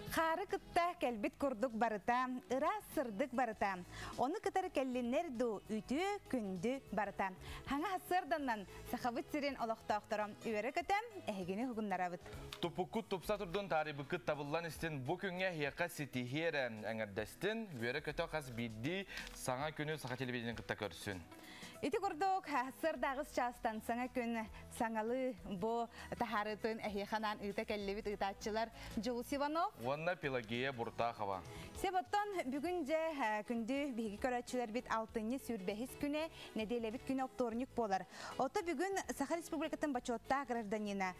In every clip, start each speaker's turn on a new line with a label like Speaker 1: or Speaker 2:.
Speaker 1: Хаары кытта кэлбит курдук барыта, ыраас сырдык барыта. Ону кытары кэллиннэр дуу, үтүө, күндү барыта. Хаҥа сарсыарданнан Сахабыт сирин олохтоохторо үөрэ-көтө эһигини уһугуннарабыт.
Speaker 2: Туппуккут тупса турдун, таарыйбыккыт табыллан истин, бу күҥҥэ эһиэхэ ситиһии эрэ эҥэрдэстин, үөрэ-көтө хас биирдии саҥа күнү саха телевидениетин кытта көрсүн.
Speaker 1: Ити курдук, сырдааҕыс чаастан саҥа күн саҥалыы бу таһаарыытын эһиэхэ анаан ыыта кэллибит ыытааччылар Дьулус Иванов
Speaker 2: уонна Пелагея Буртахова.
Speaker 1: Себоттон бүгүн дьэ күндү биһиги көрөөччүлэрбит алтынньы сүүрбэһис күнэ нэдиэлэбит күнэ оптуорунньук буолар. Ото бүгүн Саха Республикатын бочуоттаах гражданина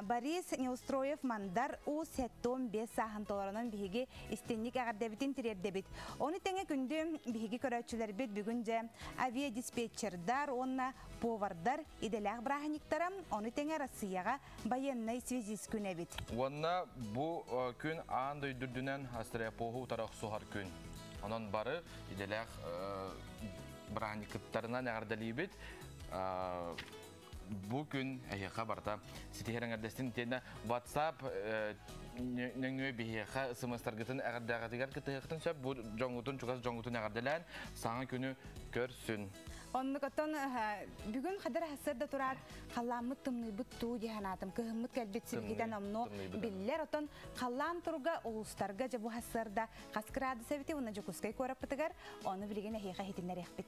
Speaker 1: Борис Неустроев-Мандар Уус 75 сааһын толоронон биһиги истинник эҕэрдэбитин тириэрдэбит. Ону тэҥэ күндү биһиги көрөөччүлэрбит бүгүн дьэ авиадиспетчердар уонна повардар идэлээх бырааһынньыктара, ону тэҥэ Россияҕа байыаннай связист күнэ эбит.
Speaker 2: Уонна бу күн аан дойду үрдүнэн астреопоһу утары охсуһар күн. Онон бары идэлээх бырааһынньыктарынан эҕэрдэлиибит. Бу күн эһиэхэ барыта ситиһэр эҥэрдэстин итиэннэ WhatsApp нөҥүө биһиэхэ смс-таргытын эҕэрдээҕитигэр кытыһыахтын сөп бу дьоҥҥутун чугас дьоҥҥутун эҕэрдэлээн саҥа күнү көрсүн.
Speaker 1: Оннук оттон бүгүн хадыр сарсыарда тураат халлааммыт тымныйбыт туу дии санаатым. Кыһыммыт кэлбит сибикитэн омно биллэр. Оттон халлаан туруга улуустарга дьэ бу сарсыарда хас градус эбити уонна Дьокуускай куораппытыгар ону билигин эһиэхэ иһитиннэриэхпит.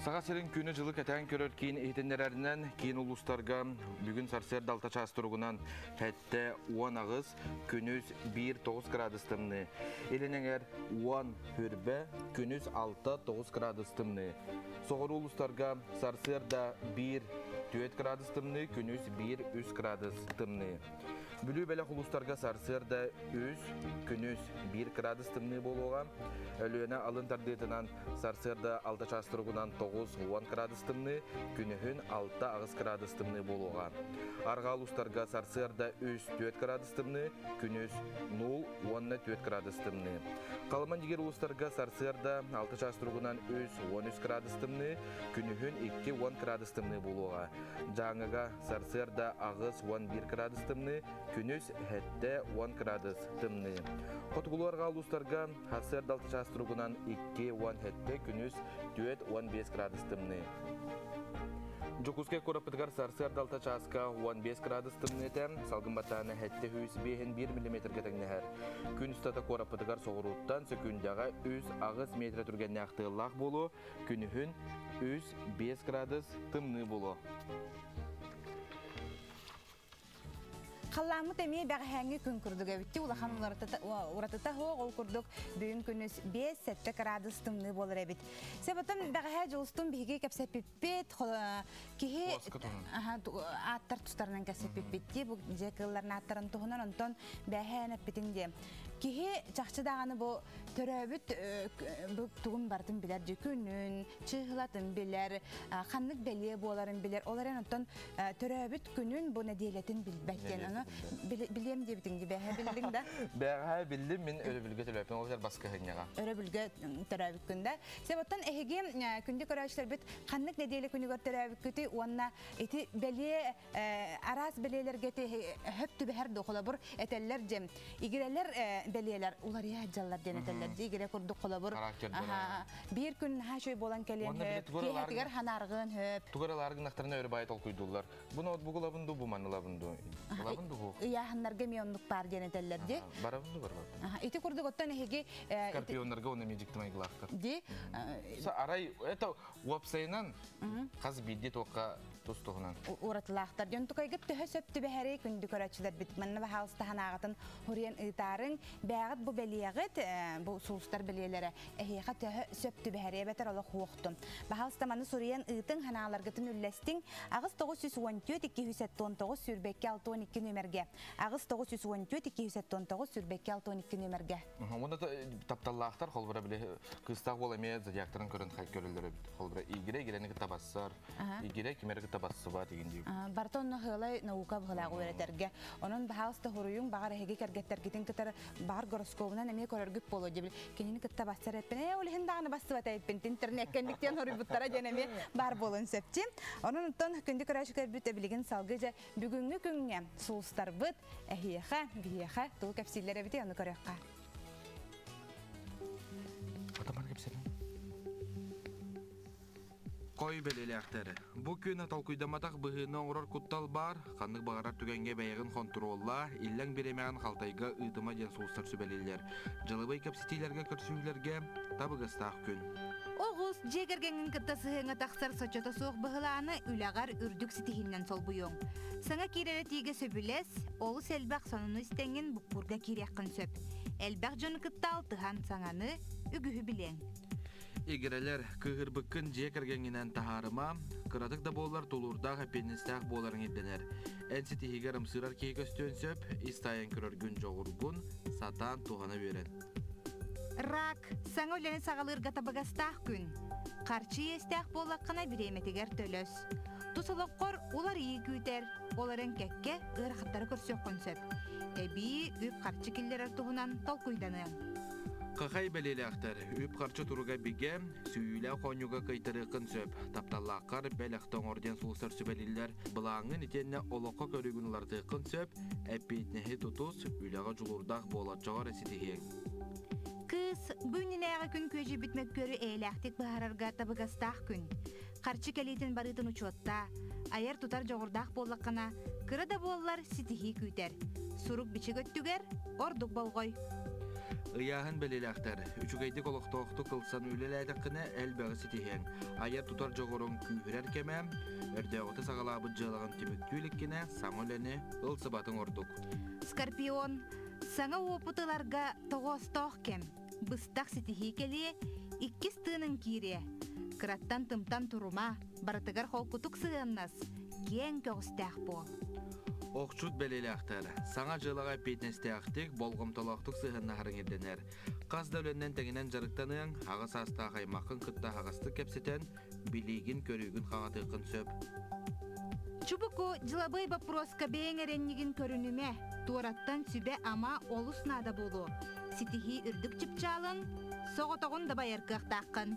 Speaker 2: Саха сирин күнү-дьылы кэтээн көрөр киин иһитиннэрэринэн, киин улуустарга бүгүн сарсыарда алта чаас туругунан сэттэ уон аҕыс, күнүс биир тоҕус градус тымныы. Илин эҥэр уон хүрбэ, күнүс алта тоҕус градус тымныы. Соҕуруу улуустарга сарсыарда биир түөрт градус тымныы, күнүс биир үс градус тымныы. Бүлүү бэлэх улуустарга сарсыарда үс, күнүс биир кыраадыс тымныы буолуоҕа. Өлүөнэ алын тардыытынан сарсыарда алта чаас туругунан тоҕус уон кыраадыс тымныы, күнүһүн алта аҕыс кыраадыс тымныы буолуоҕа. Арҕаа улуустарга сарсыарда үс түөрт кыраадыс тымныы, күнүс нуул уонна түөрт кыраадыс тымныы. Халыма Нигер улуустарга сарсыарда алта чаас туругунан үс уон үс кыраадыс тымныы, күнүһүн икки уон кыраадыс тымныы буолуоҕа. Дьааҥыга сарсыарда 81 градус тымныы, күнүс 70 градус тымныы. Хотугулуу-арҕаа улуустарга сарсыарда 6 чаас туругунан 2-17, күнүс 4-15 градус тымныы. Дьокуускай куораппытыгар сарсыарда 6 чааска 15 градус тымныы этэ, салгын баттаана 705 1 миллиметргэ тэҥнэһэр. Күн устата куораппытыгар соҕурууттан сөкүүндэҕэ 3-8 метрэ түргэннээх тыаллаах буолуо, күнүһүн 3-5 градус тымныы буолуо.
Speaker 1: Халлааммыт эмиэ бэҕэһээҥҥи күн курдук эбитти улахан уратыта суох ол курдук бүгүн күнүс 5-7 градус тымныы буолар эбит. Себотон бэҕэһээ дьулустун биһиги кэпсэппиппит киһи ааттар тустарынан кэпсэппиппит дии бу дьиэ кыылларын ааттарын туһунан онтон бэҕэһээн эппитин диэ. Киһи чахчы даҕаны бу төрөөбүт бу тугун барытын билэр дьи күнүн, чыыһылатын билэр, ханнык бэлиэ буоларын билэр. Ол эрэн оттон төрөөбүт күнүн бу нэдиэлэтин билбэт диэн. Ону билиэм диэбитиҥ дии бэҕэһээ биллиҥ да?
Speaker 2: Бэҕэһээ биллим мин өрөбүлгэ төлөөппүн ол иһэр баскыһынньаҕа.
Speaker 1: Өрөбүлгэ төрөөбүккүн да. Сеп оттон эһиги күндү көрөөччүлэрбит ханнык нэдиэлэ күнүгэр төрөөбүккүтүй уонна ити бэлиэ араас бэлиэлэргэ хөп түбэһэр да холобур этэллэр дьэм игирэлэр бэлиэлэр уларыйа сылдьаллар диэн этэллэр дии игирэ курдук холобур биир күн наһаа үчүгэй буолан кэлиэн хөп киэһэтигэр ханааргыан хөп
Speaker 2: тугар ылааргынахтарына өрө баай толкуйдууллар бу ноутбук ылабын ду бу маны ылабын ду ылабын ду бу
Speaker 1: ыйааһыннарга эмиэ оннук баар диэн этэллэр дии
Speaker 2: барабын ду барбабын
Speaker 1: ити курдук оттон эһиги
Speaker 2: скорпионнарга уонна эмиэ дьикти майгылаахтар
Speaker 1: дии
Speaker 2: арай это уопсайынан хас биирдии туохха тус-туһунан.
Speaker 1: Уратылаахтар. Дьон тукайгыт төһө сөп түбэһэрий күндү көрөөччүлэрбит манна баһаалыста санааҕытын хуруйан ыытаарыҥ. Бээҕит бу бэлиэҕит, бу сулустар бэлиэлэрэ эһиэхэ төһө сөп түбэһэрий эбэтэр олох хуохтун. Баһаалыста маны суруйан ыытыҥ, санааларгытын үллэстиҥ. Аҕыс 914 279 сүүрбэккэ 62 нүөмэргэ. Аҕыс 914 279 сүүрбэккэ 62 нүөмэргэ.
Speaker 2: Уонна тапталлаахтар холбура били кыыстаах уол эмиэ зодиактарын көрөн көрөллөр эбит. Холбура игирэ игирэни кытта бассар, игирэ кимэри кытта бассыбат деген дии.
Speaker 1: Барыта онно сыалай наука быһылаах үөрэтэргэ. Онон баһаалыста хоруйуҥ баҕар эһиги кэргэттэргитин кытары Бар гороскобунан эмиэ көрөргүт буолуо диэбил. Кинини кытта бассар эппин, ол иһин даҕаны бассыбата эппин, интернеккэ хоруйбуттара диэн эмиэ бар буолуон сөпчи. Онон оттон күндү көрөөччү көрбүт билигин салгы дьэ бүгүҥҥү күҥҥэ сулустарбыт эһиэхэ, биһиэхэ тугу кэпсииллэр эбити ону көрүөххэ.
Speaker 2: Атаман кэпсэтин. Кой бэлиэлээхтэр. Бу күн толкуйдамматах быһыыны оҥорор куттал баар, ханнык баҕарар түгэҥҥэ бэйэҕин хонтуруоллаа, иллэҥ бириэмэҕин халтайга ыытыма диэн сулустар сүбэлииллэр. Дьылыбай кэпсэтиилэргэ көрсүһүүлэргэ табыгастаах күн.
Speaker 1: Оҕус дьиэ кэргэҥҥин кытта сыһыаҥҥа тахсар соччото суох быһылааны үлэҕэр үрдүк ситиһииннэн солбуйуоҥ. Саҥа киирэр этиигэ сөбүлэс, олус элбэх сонуну истэҥҥин буккуурга киириэххин сөп. Элбэх дьону кытта алтыһан саҥаны, үгүһү билиэҥ.
Speaker 2: Игирэлэр, кыыһырбыккын дьиэ кэргэҥҥинэн таһаарыма, кыратык да буоллар тулуурдаах эппиэтинэстээх буоларыҥ ирдэнэр. Эн ситиһиигэр ымсыырар киһи көстүөн сөп, ис таайан көрөргүн дьоҕургун, сатаан туһана үөрэн.
Speaker 1: Рак, саҥа үлэни саҕалыырга табыгастаах күн. Харчы иэстээх буоллаххына бириэмэтигэр төлөс. Тус олоххор уларыйыы күүтэр, ол эрэн кэккэ ыарахаттары көрсүөххүн сөп. Эбии үп-харчы киллэрэр туһунан толкуйданыаҥ.
Speaker 2: Хахай бэлиэлээхтэр, үп-харчы туруга бигэ, сүүйүүлээх оонньууга кыайтарыаххын сөп. Тапталлааххар бэлэхтэ оҥор диэн сулустар сүбэлииллэр. Былааҥҥын итиэннэ олоххо көрүүгүн уларытыаххын сөп, эппиэтинэһи тутус, үлэҕэ дьулуурдаах буолаччаҕа эрэ ситиһиэҥ.
Speaker 1: Кыыс, бу иннинээҕи күн күөдьүйбүт мөккүөрү эйэлээхтик быһаарарга табыгастаах күн. Харчы кэлиитин барыытын учуоттаа, айар-тутар дьоҕурдаах буоллаххына, кыра да буоллар ситиһии күүтэр. Сурук-бичик өттүгэр ордук болҕой.
Speaker 2: Ыйааһын бэлиэлээхтэр, үчүгэйдик олохтоохтук ылсан үлэлээтэххинэ элбэҕи ситиһиэҥ. Айар-тутар дьоҕуруҥ күүһүрэр кэмэ, өрдөөҕүтэ саҕалаабыт дьыалаҕын түмүктүү иликкинэ саҥа үлэни ылсыбатыҥ ордук.
Speaker 1: Скорпион, саҥа уопут ыларга тоҕоостоох кэм. Быстах ситиһии кэлиэ, иккис тыыныҥ киириэ. Кыраттан тымтан турума, барытыгар холкутук сыһыаннас, киэҥ көҕүстээх буол.
Speaker 2: Охчут бэлиэлээхтэр, саҥа дьыалаҕа эппиэтинэстээхтик, болҕомтолоохтук сыһыаннаһарыҥ ирдэнэр. Хас да үлэннэн тэҥинэн дьарыктаныаҥ, аҕа саастаах аймаххын кытта аһаҕастык кэпсэтэн, билиигин-көрүүгүн хаҥатыаххын сөп.
Speaker 1: Чубуку дьылабыай боппуруоска бэйэҥ эрэнньигин көрүнүмэ, туораттан сүбэ-ама олус наада буолуо. Ситиһии үрдүк чыпчаалын, соҕотоҕун да байар кыахтааххын.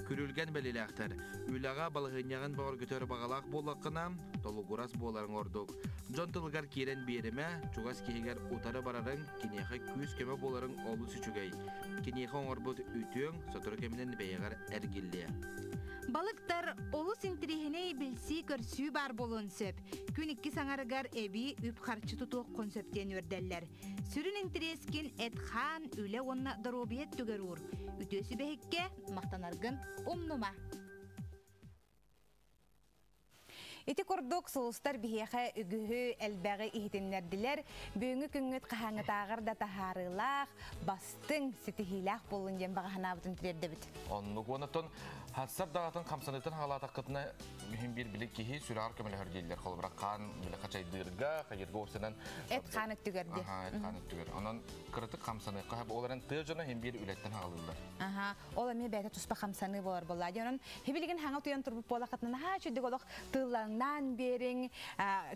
Speaker 2: Күрүлгэн бэлиэлээхтэр, үлэҕэ балаһыанньаҕын бөҕөргөтөр баҕалаах буоллаххына, толугурас буоларыҥ ордук. Дьон тылыгар киирэн биэримэ, чугас киһигэр утары барарыҥ, киниэхэ күүс-көмө буоларыҥ олус үчүгэй. Киниэхэ оҥорбут үтүөҥ сотору кэминэн бэйэҕэр эргиллиэ.
Speaker 1: Балыктар олус интэриэһинэй билсии-көрсүү баар буолуон сөп. Күн иккис аҥарыгар эбии үп-харчы тутуоххун сөп диэн үөрдэллэр. Сүрүн интэриэскин эт-хаан, үлэ уонна доруобуйа өттүгэр уур. Үтүө сүбэһиккэ махтанаргын умнума. Ити курдук сулустар биһиэхэ үгүһү элбэҕи иһитиннэрдилэр. Бүгүҥҥү күҥҥүт хаһааҥҥытааҕар да таһаарыылаах, бастыҥ, ситиһиилээх буоллун диэн баҕа санаабытын тириэрдэбит.
Speaker 2: Оннук уонна хассар даҕатын хамсаныытын хаалаатаххытына мүһүн биир били киһи сүрэҕэр көмөлөһөр дииллэр. Холобура хаан били хачайдыырга, хайырга уопсанан
Speaker 1: Эт хаан өттүгэр диэ.
Speaker 2: Аха, эт хаан өттүгэр. Онон кыратык хамсаныахха ол эрэн тыа дьоно иһин биир үлэттэн хаалыыллар.
Speaker 1: Аха, ол эмиэ бэйэтэ туспа хамсаныы буолар буолла. Дьэ, онон хибилигин хаҥа утуйан турбут буоллаххытына наһаа үчүгдүк олох тыыллаҥнаан биэриҥ.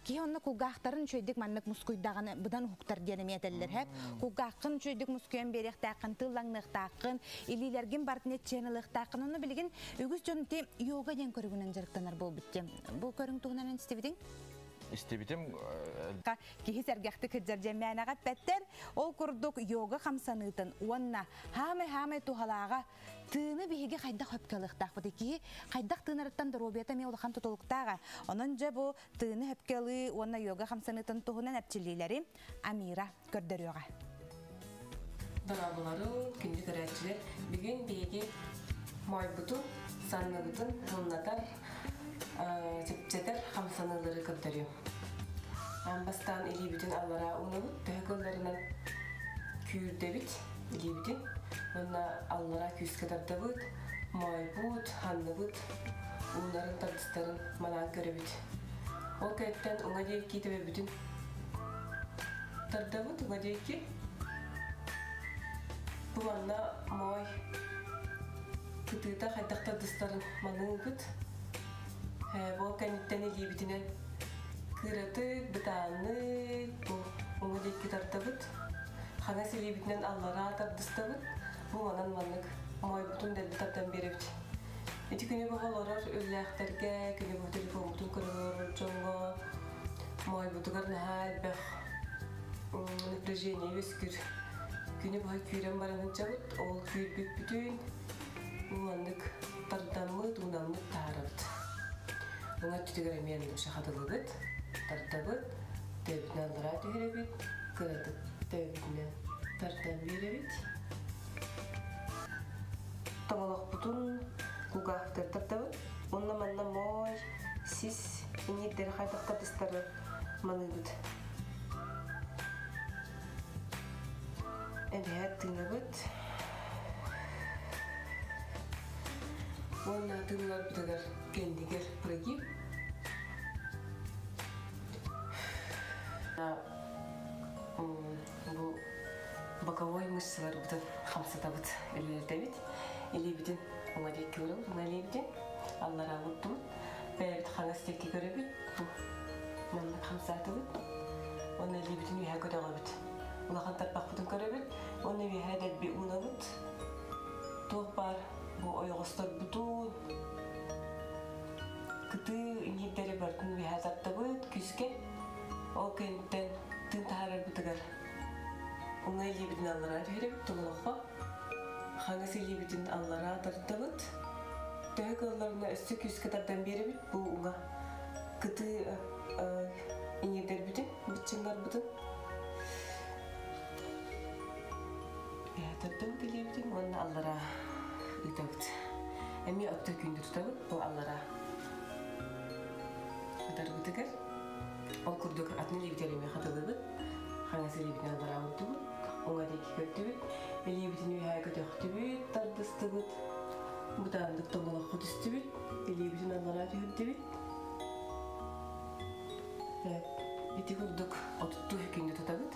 Speaker 1: Киһи онно кулгаахтарын үчүгэйдик маннык мускуйдаҕына быдан уһуктар диэн эмиэ этэллэр һэп. Кулгааххын үчүгэйдик мускуйан биэриэхтээххин, тыыллаҥныахтааххын, илиилэргин барытын иччиэн ылыахтааххын. Онно билигин үгүс дьон ити йога диэн көрүҥүнэн дьарыктанар буолбут диэн. Бу көрүҥ туһунан эн истибитиҥ?
Speaker 2: Истибитим.
Speaker 1: Киһи сэргэхтик сылдьар диэн мээнэҕэ эппэттэр. Ол курдук йога хамсаныытын уонна хаамай-хаамай туһалааҕа тыыны биһиги хайдах хөпкө ылыахтаахпытый? Киһи хайдах тыынарыттан доруобуйата эмиэ улахан тутулуктааҕа. Онон дьэ бу тыыны хөпкө ылыы уонна йога хамсаныытын туһунан эрчиллиилэри Амира көрдөрүөҕэ.
Speaker 3: Дорооболорун, күндү көрөөччүлэр! Бүгүн биһиги моойбутун, санныбытын сымнатар, чэпчэтэр хамсаныылары көрдөрүөм. Аан бастаан илиибитин аллараа уунабыт, төһө кылларынан күүрдэбит илиибитин уонна аллараа күүскэ тардабыт, моойбут, санныбыт уунарын тардыстарын манаан көрөбүт. Ол кэнниттэн уҥа диэки төбөбүтүн тардабыт, уҥа диэки. Бу манна моой кытыыта хайдах тардыстарын маныыбыт. Ол кэнниттэн илиибитинэн кыратык, бытааннык бу уҥа диэки тардабыт. Хаҥас илиибитинэн аллараа тардыстабыт. Бу манан маннык моойбутун дэлби тардан биэрэбит. Ити күнү быһа олорор үллээхтэргэ, күнү быһа телефоммутун көрөн олорор дьоҥҥо моойбутугар наһаа элбэх напряжение үөскүүр. Күнү быһа күүрэн баран сылдьабыт. Ол күүрбүппүтүн маннык тардаммыт, уунаммыт таһаарабыт. Уҥа өттүтүгэр эмиэ оннук хатылыбыт, тардабыт, төбөбүтүнэн аллараа түһэрэбит, кыратык төбөбүтүнэн тардан биэрэбит. Тоҥолохпутун кулгаахтар тардабыт. Онно манна моой, сис иҥиирдэри хайдах тардыстары маныыбыт. Эбэһээт тыынабыт. Уонна тыынарбытыгар кэннигэр прогиб. Бу боковой мышцаларбытын хамсатабыт, үлэлэтэбит. Илиибитин уҥа диэки көрөбүт, уҥа илиибитин аллараа уурдубут. Бэйэбит хаҥас диэки көрөбүт. Бу маннык хамсаатыбыт. Уонна илиибитин үөһэ көтөҕөбүт. Улахан тарбахпытын көрөбүт. Уонна үөһэ дэлби уунабыт. Туох баар бу ойоҕосторбутун кытыы иҥиирдэри барытын үөһэ тартабыт күүскэ. Ол кэнниттэн тыын таһаарарбытыгар уҥа илиибитин аллараа түһэрэбит тоҥолоххо. Хаҥас илиибитин аллараа тардабыт. Төһө кыалларына өссө күүскэ тардан биэрэбит. Бу уҥа кытыы иҥиирдэрбитин, быччыҥнарбытын тардабыт илиибитин уонна аллараа ыытабыт. Эмиэ отто күндү тутабыт бу аллараа ытарбытыгар. Ол курдук атын илиибитигэр эмиэ хатылыбыт. Хаҥас илиибитин аллараа уурдубут, уҥа диэки көрдүбүт. Илиибитин үөһээ көтөхтүбүт, тардыстыбыт. Бытааннык тоҥолоххо түстүбүт. Илиибитин аллараа түһэрдибит. Ити курдук отуттуу күндү тутабыт.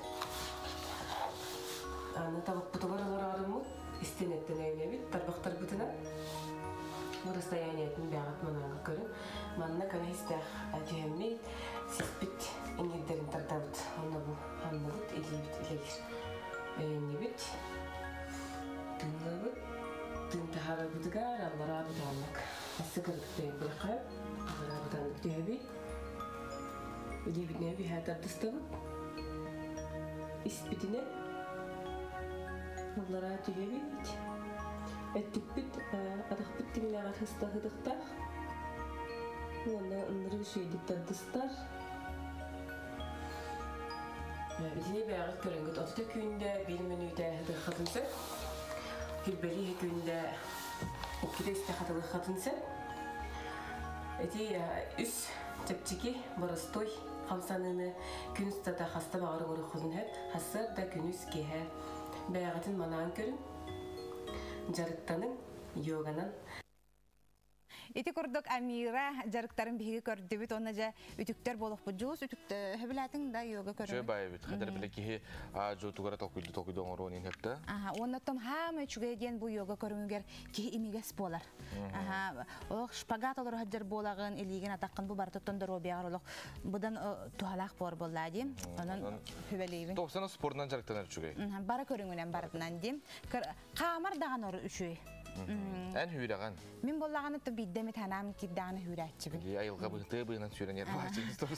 Speaker 3: Аны табыкпытыгар олороруммут истиэнэттэн өйнөбүт тарбахтарбытынан. Бу расстояниетын бэҕэт манаанга көрүн. Манна көнө истээх түһэммит, сиспит иҥиирдэрин тардабыт. Онно бу ханныбыт, илиибит илэлир. Өйөннүбүт, тыыннабыт, тыын таһаарарбытыгар аллараа бытааннык. Ассы кыргыттайын бирэхэ, аллараа бытааннык түһэбит. Илиибитинэн үһээ тардыстабыт. Испитинэн аллараа түһэбит. Өттүкпүт атахпыт тиҥилэҕэр хыстаһыдыктаах. Уонна ыннырык үчүгэйдик тардыстар. Итини бэйэҕит көрөҥҥүт отута күндэ биир мүнүүтэ хатыаххытын сөп. Килбэлии күндэ иккитэ үстэ хатылыаххытын сөп. Ити үс чэпчэки, боростуой хамсаныыны күн устата хаста баҕар оҥоруоххутун сөп. Сарсыарда күнүс киэһэ бэйэҕитин манаан көрүҥ, дьарыктаныҥ, йоганан.
Speaker 1: Ити курдук Амира дьарыктарын биһиги көрдүбүт уонна дьэ үтүктэр буолуохпут. Дьулус үтүктэ сөбүлээтиҥ да йога
Speaker 2: Чө
Speaker 1: көрүҥүн?
Speaker 2: баайбыт. Хадar бile киһи жуутугара толкуйду толкуйду оҥоруон иһин хөптө.
Speaker 1: Аха, уонна том хаама үчүгэй диэн бу йога көрүҥүгэр киһи имигэс буолар. Аха, олох шпагат олоро сылдьар буолаҕын, илиигин атаххын бу барытыттан доруобуйаҕар олох быдан туһалаах буор буоллаа дии. Онон сүбэлиибин.
Speaker 2: Топсана спорунан дьарыктанар үчүгэй.
Speaker 1: Бара көрүҥүнэн барытынан дии. Хаамар даҕаны ору үчүгэй.
Speaker 2: Эн хүүрэҕин.
Speaker 1: Мин буоллаҕына то биирдэ эмит ханаам киирдэҕинэ хүүрээччибин.
Speaker 2: Дии айылҕа быһытыы быынан сүүрэн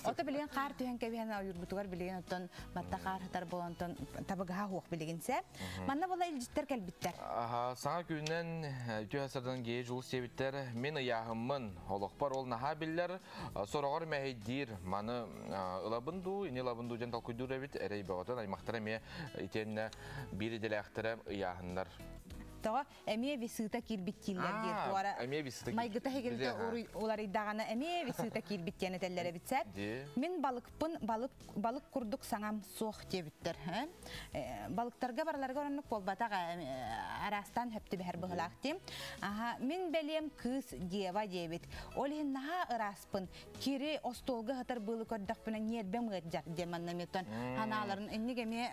Speaker 1: Ото билигин хаар түһэн кэбиһэн ойуурбутугар билигин оттон батта хаар сытар буолан онтон табыгаһа суох билигин сэ. Манна була илдьиттэр кэлбиттэр.
Speaker 2: Аха, саҥа күнүнэн үтүө сардан гей жул сиэбиттэр. Мин ыйааһыммын, олохпор ол наһаа биллэр, сороҕор мэһэйдиир. Маны ылабын дуу, ини ылабын дуу диэн толкуйдуур эбит. Эрэй бөҕөтөн аймахтара эмиэ итиэннэ биир идэлээхтэрэ ыйааһыннар.
Speaker 1: Тоҕо эмиэ висыта киирбит дииллэр диир туора
Speaker 2: Эмиэ висыта
Speaker 1: майгыта хигилтэ уларыйдаҕына эмиэ висыта киирбит диэн этэллэр эбит сэ. Мин балыкпын балык балык курдук саҥам суох диэбиттэр. Балыктарга барыларга оннук буолбатах араастаан хөптүбэһэр быһылаах диим. Аха, мин бэлиэм кыыс дева диэбит. Ол иһин наһаа ырааспын. Кири остуолга сытар быылы көрдөхпүнэ ньиэрбэм ыалдьар диэн манна эмиэ ханааларын инник эмиэ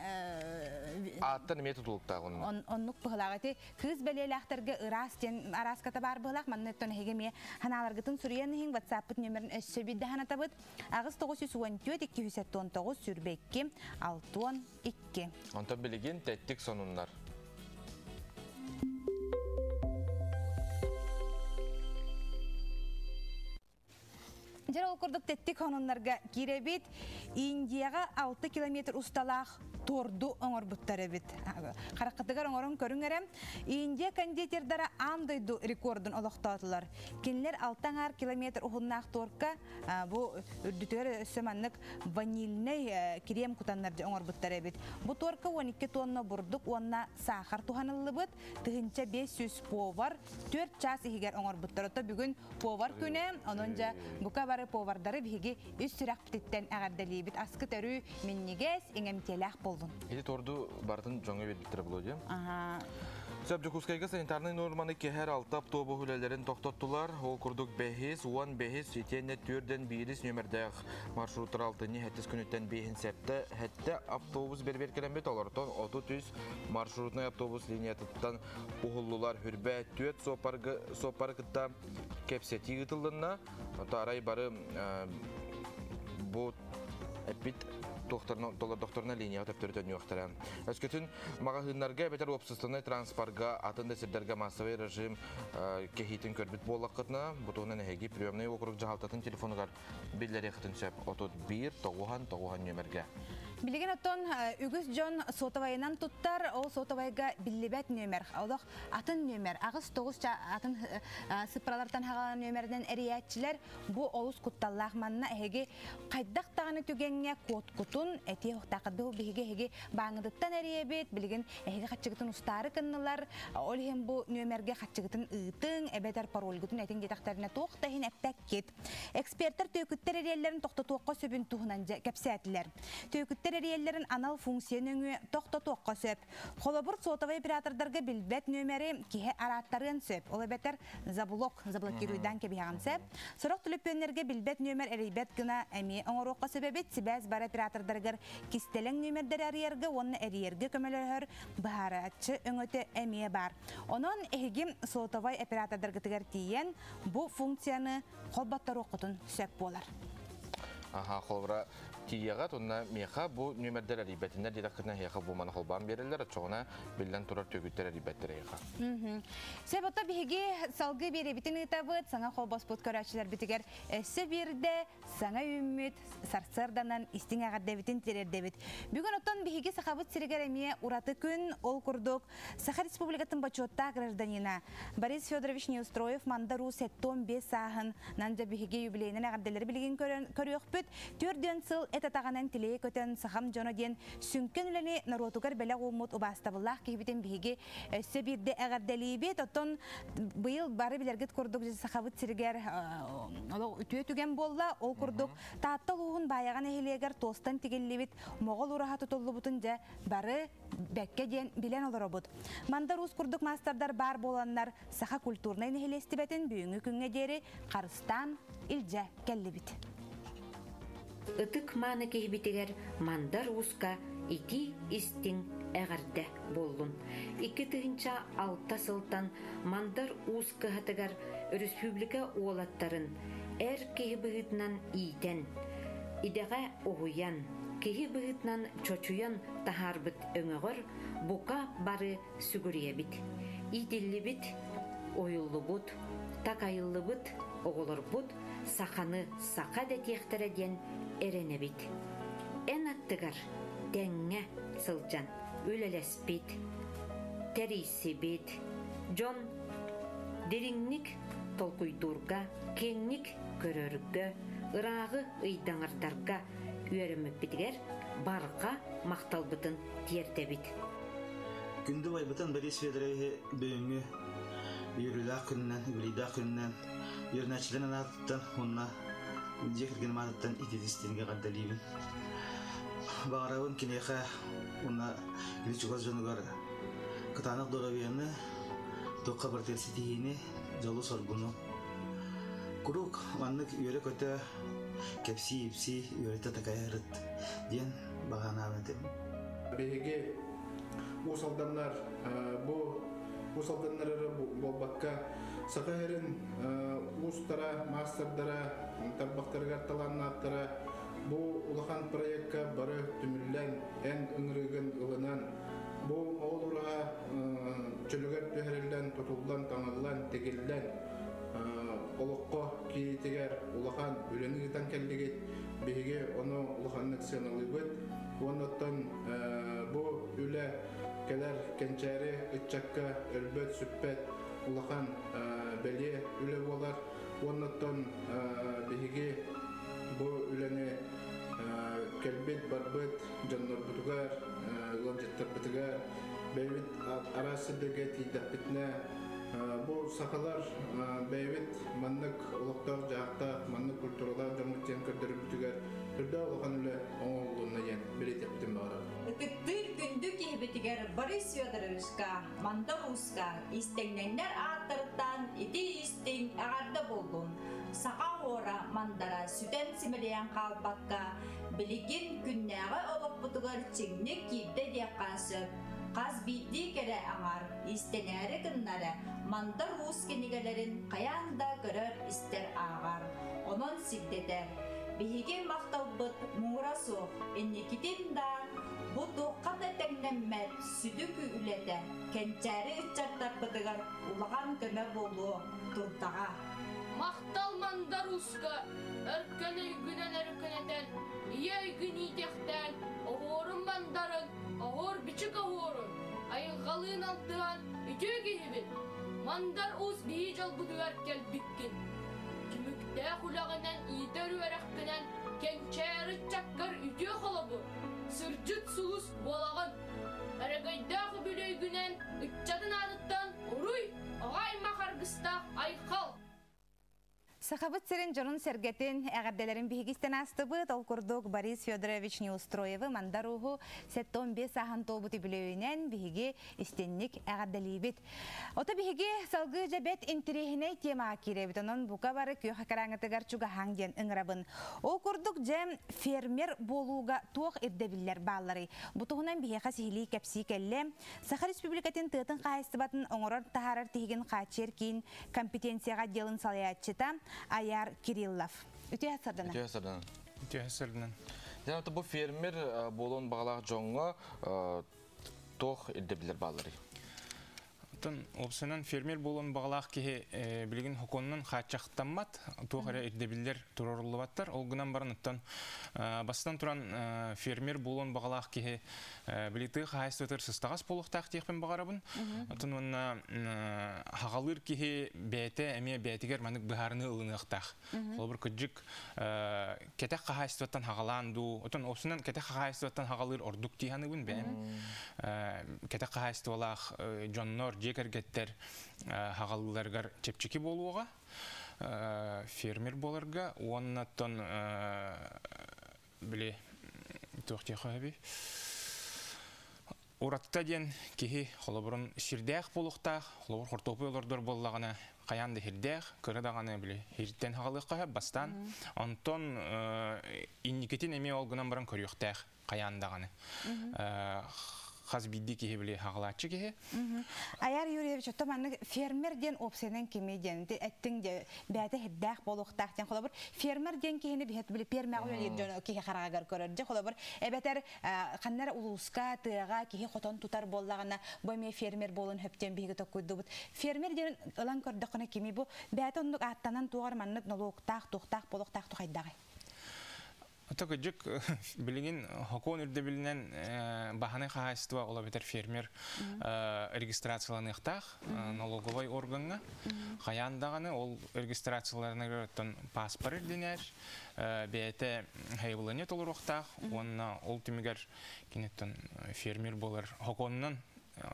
Speaker 2: Ааттан эмиэ тутулуктаах онно.
Speaker 1: Оннук быһылаах ити. Кыыс бэлиэлээхтэргэ ыраас диэн арааската баар быһыылаах. Манна оттон эһиги эмиэ ханааларгытын суруйан иһиҥ. WhatsApp-пыт нөмерин өссө биирдэ санатабыт. 8 914 279 22 62.
Speaker 2: Онтон билигин тэттик сонуннар.
Speaker 1: Дьэр ол курдук тэттик сонуннарга киирэбит. Индияҕа 6 километр усталаах торду оҥорбуттар эбит. Хараххытыгар оҥорон көрүҥ эрэ. Индия кондитердара аан дойду рекордун олохтоотулар. Кинилэр 6 километр уһуннаах торка бу үрдүтүгэр өссө маннык ванильнай крем кутаннар оҥорбуттар эбит. Бу торка 12 тонна бурдук уонна сахар туһаныллыбыт. 1500 повар 4 час иһигэр оҥорбуттар. Ото бүгүн повар күнэ, онон дьэ бука бары повардары биһиги үс сүрэхпититтэн эҕэрдэлиибит. Аскыт өрүү минньигэс, иҥэмтиэлээх буоллун.
Speaker 2: Ити торду барытын дьоҥҥо биэрбиттэрэ буолуо дии. Сөп Дьокуускайга санитарнай нуорманы кэһэр алта автобус үлэлэрин тохтоттулар. Ол курдук бэһис, 15, итиэннэ түөрдэн биирис нүөмэрдээх маршруттар алтынньы сэттис күнүттэн биэһин сэттэ сэттэ автобус бэрэбиэркэлэммит. Олортон 33 маршрутнай автобус линиятыттан уһуллулар. Хүрбэ түөрт суоппары кытта кэпсэтии ыытыллынна. Арай бары бу эппит толордохторуна линияҕа төптөрү төннүөхтэрэ. Өскөтүн маҕаһыыннарга эбэтэр уопсастыбаннай транспорга атын да сирдэргэ массовай режим кэһиитин көрбүт буоллаххытына, бу туһунан эһиги приемный округ дьаһалтатын телефонугар биллэриэххитин сөп 31 90 90 нүөмэргэ.
Speaker 1: Билигин оттон үгүс дьон сотовайынан туттар, ол сотовайга биллибэт нүөмэр, олох атын нүөмэр, 8-9 атын сыппыралартан хаҕалан нүөмэринэн эрийээччилэр бу олус кутталлаах. Манна эһиги хайдах даҕаны түгэҥҥэ кодкутун этиэ суохтааххыт. Биһиги эһиги бааҥҥытыттан эрийэбит, билигин эһиги харчыгытын устаары гыннылар, ол иһин бу нүөмэргэ харчыгытын ыытыҥ, эбэтэр парольгутун этиҥ диэтэхтэринэ туох да иһин эппэккит. Эксперттэр түөкүттэр эрийэллэрин тохтотуохха сөбүн туһунан кэпсээтилэр. Түөкүттэр эрийэллэрин анал функция нөҥүө тохтотуохха сөп. Холобур, сотовай оператордарга билбэт нүөмэри киһи арааттарыан сөп. Ол эбэтэр заблок, заблокируйдаан кэбиһэҕин сөп. Сорох төлөпүөннэргэ билбэт нүөмэр эрийбэт гына эмиэ оҥоруохха сөп эбит. Сибээс бары оператордарыгар кистэлэҥ нүөмэрдэри арыйарга уонна эрийэргэ көмөлөһөр быһаарааччы өҥөтө эмиэ баар. Онон эһиги сотовай оператордаргытыгар тиийэн бу функцияны холботторуоххутун сөп буолар.
Speaker 2: Аха, холобура тиийэҕит уонна миэхэ бу нүөмэрдэр эрийбэтиннэр диэтэххитинэ эһиэхэ бу маны холбоон биэрэллэр, оччоҕуна биллэн турар түөкүттэр эрийбэттэр эһиэхэ.
Speaker 1: Сөп ото биһиги салгыы биэрэбитин ыытабыт, саҥа холбоспут көрөөччүлэрбитигэр өссө биирдэ саҥа үүммүт сарсыарданан истиҥ эҕэрдэбитин тириэрдэбит. Бүгүн оттон биһиги Сахабыт сиригэр эмиэ ураты күн, ол курдук Саха Республикатын бочуоттаах гражданина Борис Федорович Неустроев Мандар Уус 75 сааһын нан дьэ биһиги юбилейынан эҕэрдэлэри билигин көрүөхпүт. 40 сыл эт атаҕынан тилэйэ көтөн сахам дьоно диэн сүҥкэн үлэни норуотугар бэлэх ууммут убаастабыллаах киһибитин биһиги өссө биирдэ эҕэрдэлиибит. Оттон быйыл бары билэргит курдук Сахабыт сиригэр олох үтүө түгэн буолла. Ол курдук Таатта улууһун Баайаҕа нэһилиэгэр туостан тигиллибит Моҕол ураһа тутуллубутун дьэ бары бэккэ диэн билэн олоробут. Мандар Уус курдук маастардар баар буоланнар саха культурнай нэһилиэстибэтин бүгүҥҥү күҥҥэ диэри харыстаан илдьэ кэллибит.
Speaker 4: Ытык мааны киһибитигэр Мандар Ууска итии истиҥ эҕэрдэ буоллун. 2006 сылтан Мандар Уус кыһатыгар өрөспүүбүлүкэ уолаттарын эр киһи быһыытынан иитэн, идэҕэ уһуйан, киһи быһыытынан чочуйан таһаарбыт өҥөҕөр бука бары сүгүрүйэбит. Иитиллибит, уһуйуллубут, такайыллыбыт оҕолорбут саханы саха дэтиэхтэрэ диэн эрэнэбит. Эн аттыгар тэҥҥэ сылдьан үлэлэспит, тэрийсибит дьон дириҥник толкуйдуурга, киэҥник көрөргө, ырааҕы ыйдаҥардарга үөрэммиппитигэр барҕа махталбытын тиэрдэбит.
Speaker 5: Күндү убайбытын Борис Федоровиһы бүгүҥҥү үөрүүлээх күнүнэн, үбүлүйдээх күнүнэн үөрэнээччилэрин анаатыттан уонна дьиэ кэргэним аатыттан итиитистиингэ эҕэрдэлиибин. Баҕарабын киниэхэ уонна кини чугас дьонугар кытаанах доруобуйаны, туохха барытыгар ситиһиини, дьолу-соргуну. Куруук маннык үөрэ-көтө, кэпсии-ипсии, үөрэтэ-такайа сырыт диэн баҕа санаабын этэбин.
Speaker 6: Биһиги Уус Алданнар бу Уус Алданнар буолбакка, Саха сирин уустара, маастардара, тарбахтарыгар талааннаахтара бу улахан проекка бары түмүллэн, эн ыҥырыыгын ылынан, бу Моҕол ураһа чөлүгэр түһэриллэн, тутуллан, таҥыллан, тигиллэн, олоххо киириитигэр улахан үлэни ыытан кэллигит. Биһиги ону улаханнык сыаналыыбыт. Уонна бу үлэ кэлэр кэнчээри ыччакка өлбөт-сүппэт улахан бэлиэ үлэ буолар. Уонна биһиги бу үлэни кэлбит барбыт дьоннорбутугар, ыалдьыттарбытыгар, бэйэбит араас сирдэргэ тиийдэхпитинэ, бу сахалар бэйэбит маннык олохтоох дьаһахтаах, маннык культуралаах дьоммут диэн көрдөрөрбүтүгэр үрдээх улахан үлэ оҥоһуллунна диэн бэлиэтиэхпитин баҕарабыт.
Speaker 7: Ытыктыыр күндү киһибитигэр Борис Федоровичка, Мандар Ууска истэҥнэҥнэр ааттарыттан ити истиҥ эҕэрдэ буоллун. Саха оһуора мандара сүтэн симэлийэн хаалбакка, билигин күннээҕи олохпутугар чиҥник киирдэ диэххэ сөп. Хас биирдии кэрэ аҥар иистэнээри гыннара Мандар Уус кинигэлэрин хайаан да көрөр-истэр ааҕар, онон сирдэтэр. Биһиги махталбыт муҥура суох, инникитин да бу туохха да тэҥнэммэт сүдү үлэтэ кэнчээри ыччаттарбытыгар улахан көмө буолуо турдаҕа.
Speaker 8: Махтал Мандар Ууска өркөн өйгүнэн өркөнөтөн, ийэ өйгүн иитиэхтээн, оһуорун мандарын, оһуор бичик оһуорун, айылҕалыын алтыһан үтүө киһибит. Мандар Уус биһи дьолбутугар кэлбиккин. Түмүктээх үлэҕинэн иитэр үөрэххинэн кэнчээри ыччаккар үтүө холобур, сырдьыт сулус буолаҕын. Өрөгөйдөөх үбүлүөйгүнэн ыччатын аатыттан уруй, оҕо аймах аргыстаах айхал!
Speaker 1: Сахабыт сирин дьонун сэргэтин эҕэрдэлэрин биһиги истэн аастыбыт. Ол курдук Борис Федорович Неустроевы Мандар Ууһу 75 сааһын туолбут үбүлүөйүнэн биһиги истинник эҕэрдэлиибит. Ото биһиги салгыы дьэбэт интириэһинэй темаҕа киирэбит. Онон бука бары күөх экраҥытыгар чугаһаҥ диэн ыҥырабын. Ол курдук дьэ фермер буолууга туох ирдэбиллэр баалларый? Бу туһунан биһиэхэ сиһилии кэпсии кэллэ. Саха Республикатын тыатын хаһаайыстыбатын оҥорор таһаарар тиһигин хааччыйар киин компетенцияҕа отделын салайааччыта Аяр Кириллов. Үтүө сарданан.
Speaker 2: Үтүө сарданан.
Speaker 9: Үтүө сарданан.
Speaker 2: Дьэ, бу фермер буолуон баҕалаах дьоҥҥо туох ирдэбиллэр баалларый?
Speaker 9: Оттон опсанан фермер буолуон баҕалаах киһи билигин хокуонунан хааччахтаммат, туох эрэ ирдэбиллэр туруоруллубаттар. Ол гынан баран оттон бастан туран фермер буолуон баҕалаах киһи били тыа хаһаайыстыбатыгар сыстаҕас буолуохтаах диэхпин баҕарабын. Оттон уонна хаҕалыыр киһи бэйэтэ эмиэ бэйэтигэр маннык быһаарыныы ылыныахтаах. Холобур, кырдьык кэтэх хаһаайыстыбаттан хаҕалаан дуу, оттон опсунан кэтэх хаһаайыстыбаттан хаҕалыыр ордук дии саныыбын бэйэм. Кэтэх хаһаайыстыбалаах дьоннор, дьиэ кэргэттэр хаҕалыыларыгар чэпчэки буолуоҕа. Фермер буоларга уонна оттон били туох диэххэ Уратта диэн киһи холобурун сирдээх буолуохтаах, холобур хортуоппуй олордор буоллаҕына хайаан да сирдээх, кыра даҕаны били сиртэн хаҕалыахха сөп бастаан. Онтон инникитин эмиэ ол гынан баран көрүөхтээх хайаан даҕаны. Хас биирдии киһи били хаҕалааччы киһи.
Speaker 1: Аяр Юрьевич, оттон маннык фермер диэн опциянан кими диэн эттиҥ дьэ бэйэтэ сирдээх буолуохтаах диэн холобур фермер диэн киһини биһэт били пиэрмэҕэ үлэлиир дьон киһи хараҕыгар көрөр дьэ холобур эбэтэр ханна эрэ улууска тыаҕа киһи хотон тутар буоллаҕына бу эмиэ фермер буолун хөптүөн биһиги токкуйдубут фермер диэн ылан көрдөххүнэ кими бу бэйэтэ оннук ааттанан туоҕар маннык нолуоктаах туохтаах буолуохтаах тухайдаҕай
Speaker 9: Ото кырдьык билигин хокуон үрдэбилинэн баһанай хаһаайыстыба ол эбэтэр фермер регистрацияланыахтаах налоговай органҥа. Хайаан даҕаны ол регистрацияларыныгар оттон паспор ирдэнэр, бэйэтэ хайыбылыанньа толоруохтаах уонна ол түмүгэр киниттэн фермер буолар хокуонунан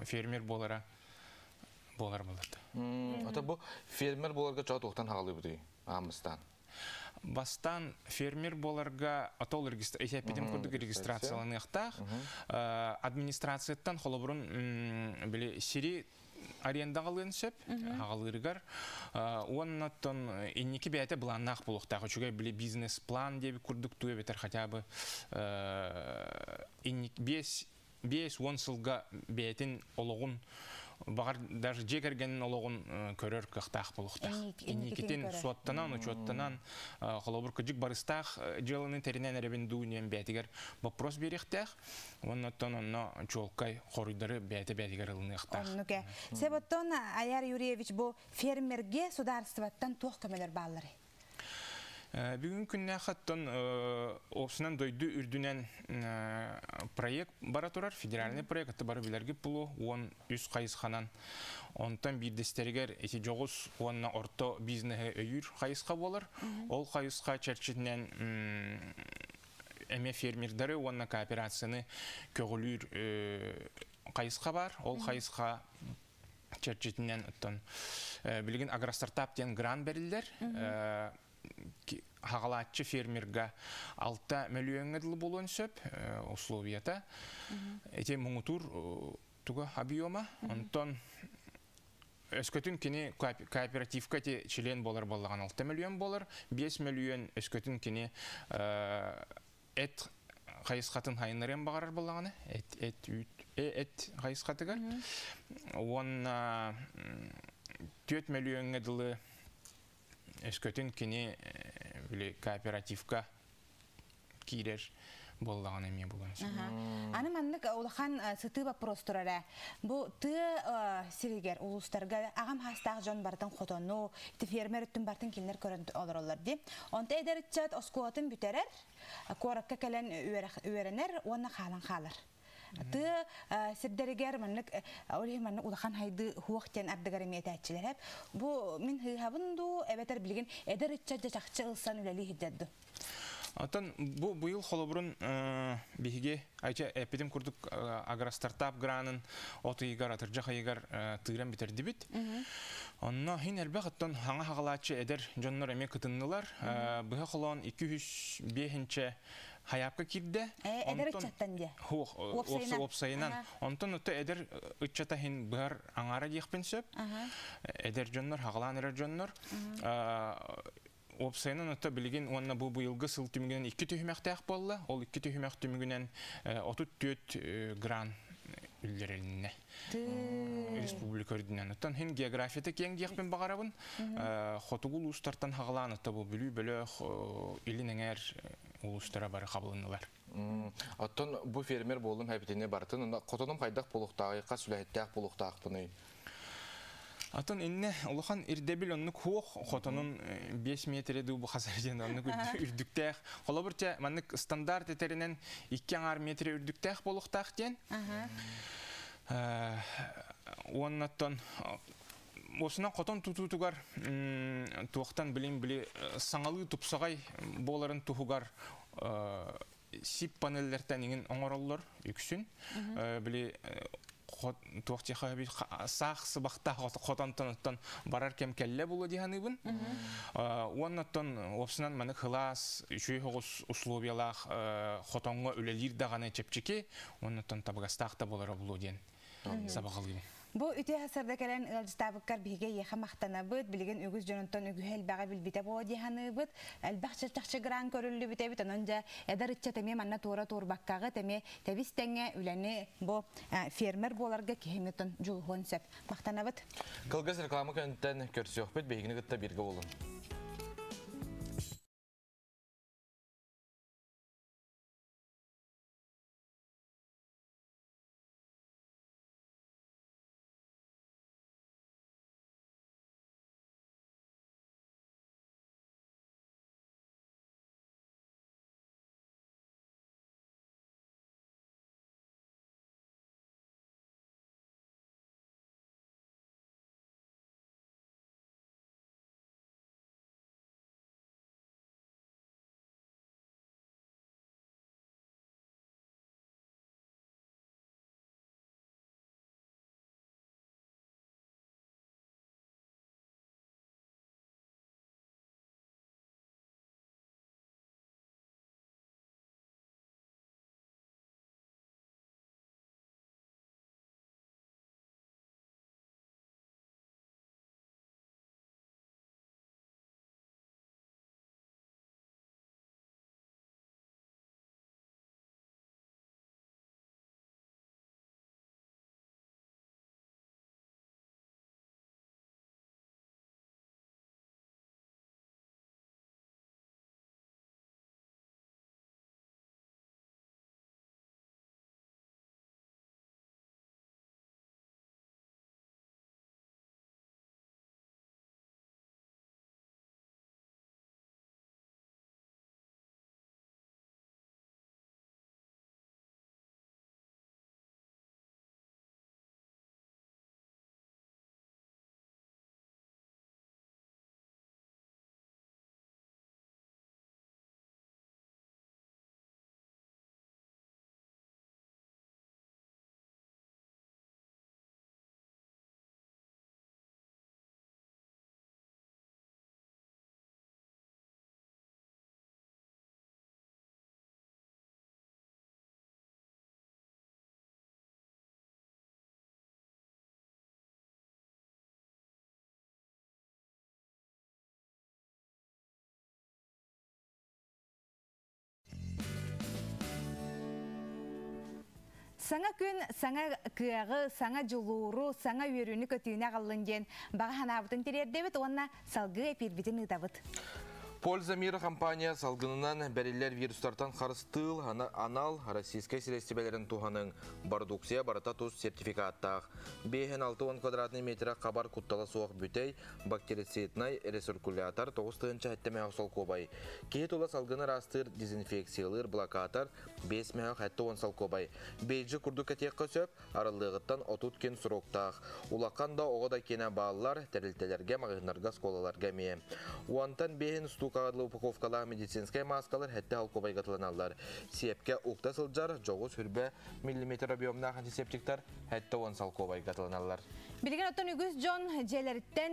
Speaker 9: фермер буолара буолар буолар.
Speaker 2: Ото бу фермер буоларга чоо туохтан хаалыбытый аамыстаан?
Speaker 9: Бастаан фермер буоларга отол эппитим курдук регистрацияланыахтаах. Администрацияттан холобурун били сири арендаҕалыан сөп хаҕалыырыгар уонна оттон инники бэйэтэ былааннаах буолуохтаах үчүгэй били бизнес-план диэбит курдук туу эбэтэр хотя бы 5-10 сылга бэйэтин олоҕун Бағар даже же кергенин ологун көрөр кыахтаах болуктаах. Инникитин суоттанан, учуоттанан, холобур кыжык барыстаах дьыаланы теринен эребин дуунен бээтигер вопрос берихтаах. Оннотон онно чуолкай хоруйдары бээтэ бээтигер ылыныахтаах.
Speaker 1: Оннуке. Себоттон Аяр Юрьевич бу фермерге сударствоттан туох көмөлөр баалары?
Speaker 9: Бүгүн күннәхаттан опсунан дойду үрдүнен проект бара турар, федеральный проект аты бары билерги пулу, он үс кайысханан. Онтан бирдестеригер эти жогус, онна орто бизнеһи өйүр кайысха болар. Ол кайысха черчитинен эме фермердары онна кооперацияны көгүлүр кайысха бар. Ол кайысха черчитинен оттон билигин агростартап диэн грант берилер. Хагалаатчы фермерга 6 миллионга дылы болуон сөп условията. Эти муңутур туга объема. Онтон өскөтүн кини кооперативка те член болар боллаган 6 миллион болар. 5 миллион өскөтүн кини эт хайысхатын хайыннарын багарар боллаганы. Эт, эт, үт, эт хайысхатыгар. Он 4 миллионга дылы өскөтүн кини били кооперативка кирер боллаган эме булан.
Speaker 1: Аны маннык улахан сыты вопрос турара. Бу ты сиригер улустарга агам хастаах жон бартын хотону, ти фермер үттүн бартын кинлер көрөн олоролор ди. Онта эдерчат оскуатын бүтерер, коракка келен үөренер, онна халан халар. Ты сирдеригер маннык оле маннык улахан хайды хуахтен ардыгар эметәчилер хеп. Бу мин хыхабын ду эбетер билген эдерчат жачакчы ылсан үлели хиджадды.
Speaker 9: Атын бу быйыл холобурун биһиге айча эпидем курдук агростартап гранын отыйгар атыржа хайыгар тыыран битердибит. Онно хин элбэх оттон хаңа хагалаачы эдер дьоннор эме кытыннылар. Быһа холоон 205 хаябка кирде.
Speaker 1: Эдер ыччаттан де.
Speaker 9: Хух, опсайынан. Онтон отто эдер ыччата хин быһар аңара диэхпин сөп. Эдер дьоннор, хагалаан эрер дьоннор. Опсайынан отто билигин онна бу быйылгы сыл түмүгүнэн 2 түһүмэхтээх болла. Ол 2 түһүмэх түмүгүнэн 34 гран үллерелинне. Республика үрдүнэн. Оттон хин географията кең диэхпин багарабын. Хотугул устартан хагалаан отто бу бүлүү бөлөх илин эңер улустара бары кабылынылар.
Speaker 2: Оттон бу фермер болдум хэпитине бартын. Котоном хайдах болуктагы, кас үлэхеттээх болуктаахпыный.
Speaker 9: Атын инне улахан ирдебил оннук хуох хотонун 5 метре дуу бу хасарден оннук үрдүктээх. Холобур те маннык стандарт этеринен 2 аңар метре үрдүктээх болуктаах ден. Оннаттан осынан хотон тутутугар туохтан билин били саңалы тупсагай боларын тухугар сип панеллертен иңин оңороллор үксүн. Били туохтиха би саах сыбахта хотонтон барар кем келле булу диханыбын. Оннаттан опсынан маны хылас үчүй хогус условиялах хотонго үлелир даганы чепчики, оннаттан табгастаах болара булу ден сабагалыйм.
Speaker 1: Бу үтө хасарда келен ылжытабыккар биһиге еха мактанабыт, билген үгүз жононтон үгү элбэҕэ билбите боо диһаныбыт, элбэх чаччакчы гран көрүллү битебит, онон жа эдэр ычча теме манна туора туурбаккагы теме тебис тэҥэ үлэни бу фермер буоларга киһимитон жулуһуон сөп. Мактанабыт.
Speaker 2: Кылгас реклама көнтен көрсөкпүт, биһигини кытта бирге болун.
Speaker 1: Саҥа күн саҥа кыаҕы, саҥа дьулууру, саҥа үөрүүнү көтүүнү аҕаллын диэн баҕа санаабытын тириэрдэбит уонна салгыы эпиирбитин ыытабыт.
Speaker 2: Польза мира компания салгынынан бэриллэр вирустартан харыстыыр анал российскай сириэстибэлэрин туһаныҥ. Бородууксуйа барыта тус сертификаттаах. 5-6 квадратный метра хабар куттала суох бүтэй бактерициднай рециркулятор 9 солкуобай. Киһи тула салгыны ыраастыыр дезинфекциялыыр блокатор 5 мөһөх солкуобай. Бейджи курдук кэтиэххэ сөп, арыллыаҕыттан 30 күн сроктаах. Улахан да оҕо да киэнэ бааллар, тэрилтэлэргэ, маҕаһыыннарга, оскуолаларга эмиэ. Уонтан биэһин устуукаҕа упаковкалаах медицинскэй мааскалар 7 солкуобайга атыыланаллар. Сиэпкэ укта сылдьар дьоҕус 20 миллиметр объемнаах антисептиктар 70 солкуобайга атыыланаллар.
Speaker 1: Билигин оттон үгүс дьон дьиэлэриттэн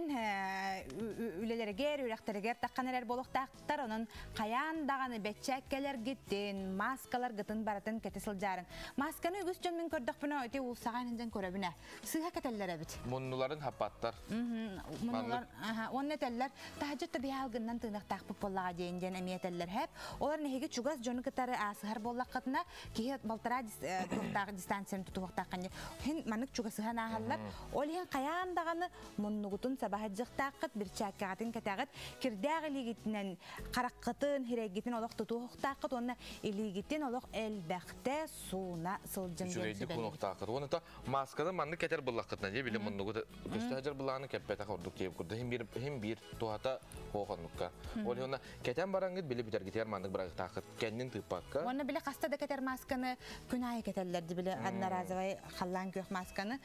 Speaker 1: үлэлэригэр, үөрэхтэригэр таххан эрэр буолуохтаахтар. Онон хайаан даҕаны бэрчээккэлэргитин, маскаларгытын барытын кэтэ сылдьаарыҥ. Масканы үгүс дьон мин көрдөхпүнэ ити уулуссаҕа иһин көрөбүнэ. Сыыһа кэтэллэр эбит.
Speaker 2: Муннуларын хаппаттар.
Speaker 1: Муннулар, уонна этэллэр, таһдьа табиһалгыннан тыынахтаахпыт буоллаҕа диэн диэн эмиэ этэллэр хэп. Олар нэһиги чугас дьону кытары аасыһар буоллаххытына, киһи балтараа туохтаах дистанцияны тутуохтааххын. Хин маннык чугасыһан ааһаллар. Ол иһин хайаан даҕаны муннугутун сабаһадьыхтааххыт, бирчээккэҕитин кэтэҕит, кирдээх илиигитинэн хараххытын, хирэйгитин олох тутуохтааххыт уонна илиигитин олох элбэхтэ сууна сылдьын диэн
Speaker 2: Үчүгэйдик
Speaker 1: сүбэлиибит.
Speaker 2: кунуктаахыт. Уонна та масканы маннык кэтэр буллаххытына дии били муннугу көстө былааны кэппэтэх ордук диэбит курдук. Хим биир хим биир туһата хоохоннукка. Ол иһин кэтэн бараҥҥыт били бүтэргитигэр маннык бырагытаахыт кэннин тыыппакка.
Speaker 1: Уонна били хаста да кэтэр масканы күн аайы кэтэллэр ди били одноразовый халлаан күөх масканы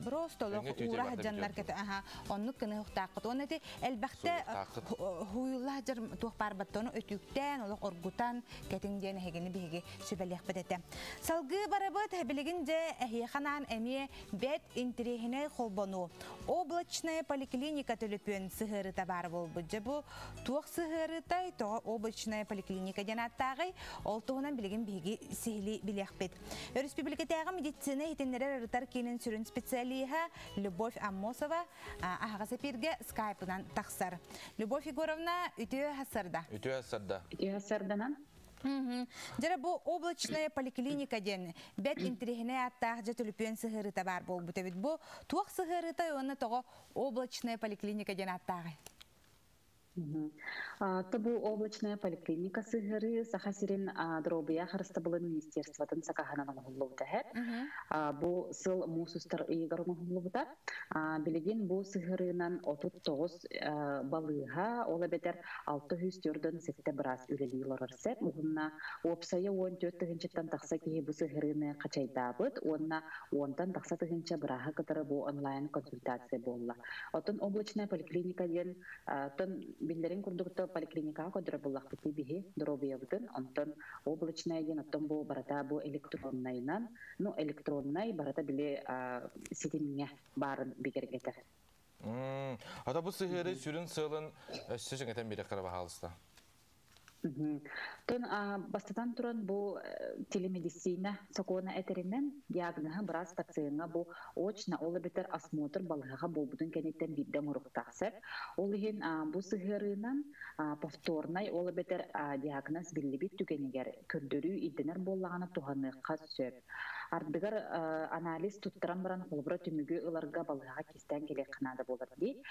Speaker 1: просто олох
Speaker 2: Өҥө түүтэ
Speaker 1: уура
Speaker 2: барда
Speaker 1: дьаннар
Speaker 2: бүтүөр.
Speaker 1: кэтэ аха оннук кыны хуктааххыт. Уонна ити элбэхтэ
Speaker 2: Сууйуктааххыт.
Speaker 1: хууйуллаах дьар туох баар баттону өтүүктээн олох оргутан кэтиҥ диэн эһигини биһиги сүбэлиэхпит этэ. Салгыы барабыт билигин дьэ эһиэхэ эмиэ бэт интэриэһинэй холбонуу. Облачная поликлиника төлөпүөн сыһыарыыта баар буолбут. Дьэ бу туох сыһыарыытай, тоҕо облачная поликлиника диэн ааттааҕый, ол туһунан билигин биһиги сиһилии билиэхпит. Өрөспүүбүлүкэтээҕи медицина иһитиннэрэр ырытар киинин сүрүн специалиһа Любовь Аммосова аһаҕас эпииргэ скайпынан тахсар. Любовь Егоровна, үтүө сарсыарда.
Speaker 2: Үтүө сарсыарда.
Speaker 10: Үтүө сарсыарданан.
Speaker 1: Дьэ бу облачная поликлиника диэн бэт интэриэһинэй ааттаах дьэ төлөпүөн сыһыарыыта баар буолбут эбит. Бу туох сыһыарыытай уонна тоҕо облачная поликлиника диэн ааттааҕый?
Speaker 10: То бу облачная поликлиника сыһыарыы Саха сирин доруобуйа харыстабылын министерствотын сакааһынан оҥоһуллубута эһэ. Бу сыл муус устар ыйыгар оҥоһуллубута. Билигин бу сыһыарыынан 39 балыыһа, ол эбэтэр 647 быраас үлэлии олорор сөп. Уонна уопсайа 14 тыһыынчаттан тахса киһи бу сыһыарыыны хачайдаабыт уонна 10-тан тахса тыһыынча бырааһы кытары бу онлайн консультация буолла. Оттон облачная поликлиника диэн тон биллэрин курдук поликлиникаҕа көрдөрөр буоллахпыт биһи доруобуйабытын, онтон облачная диэн оттон бу барыта бу электроннайынан, ну электроннай барыта били ситимҥэ баарын бигэргэтэр.
Speaker 2: Ата бу сыһыарыы сүрүн сыалын өссө чиҥэтэн биэриэххэ баһаалыста.
Speaker 10: Тон бастатан туран бу телемедицина сокуона этэринэн диагноһы быраас пациеҥҥа бу очно ол эбэтэр осмотр балыыһаҕа буолбутун кэнниттэн биирдэ оҥоруохтаах сөп. Ол иһин бу сыһыарыынан повторнай ол эбэтэр диагноз биллибит түгэнигэр көрдөрүү ирдэнэр буоллаҕына туһаныахха сөп. Ардыгар анализ туттаран баран холобура түмүгү ыларга балыыһаҕа кистээн кэлиэххэ наада буолар дии.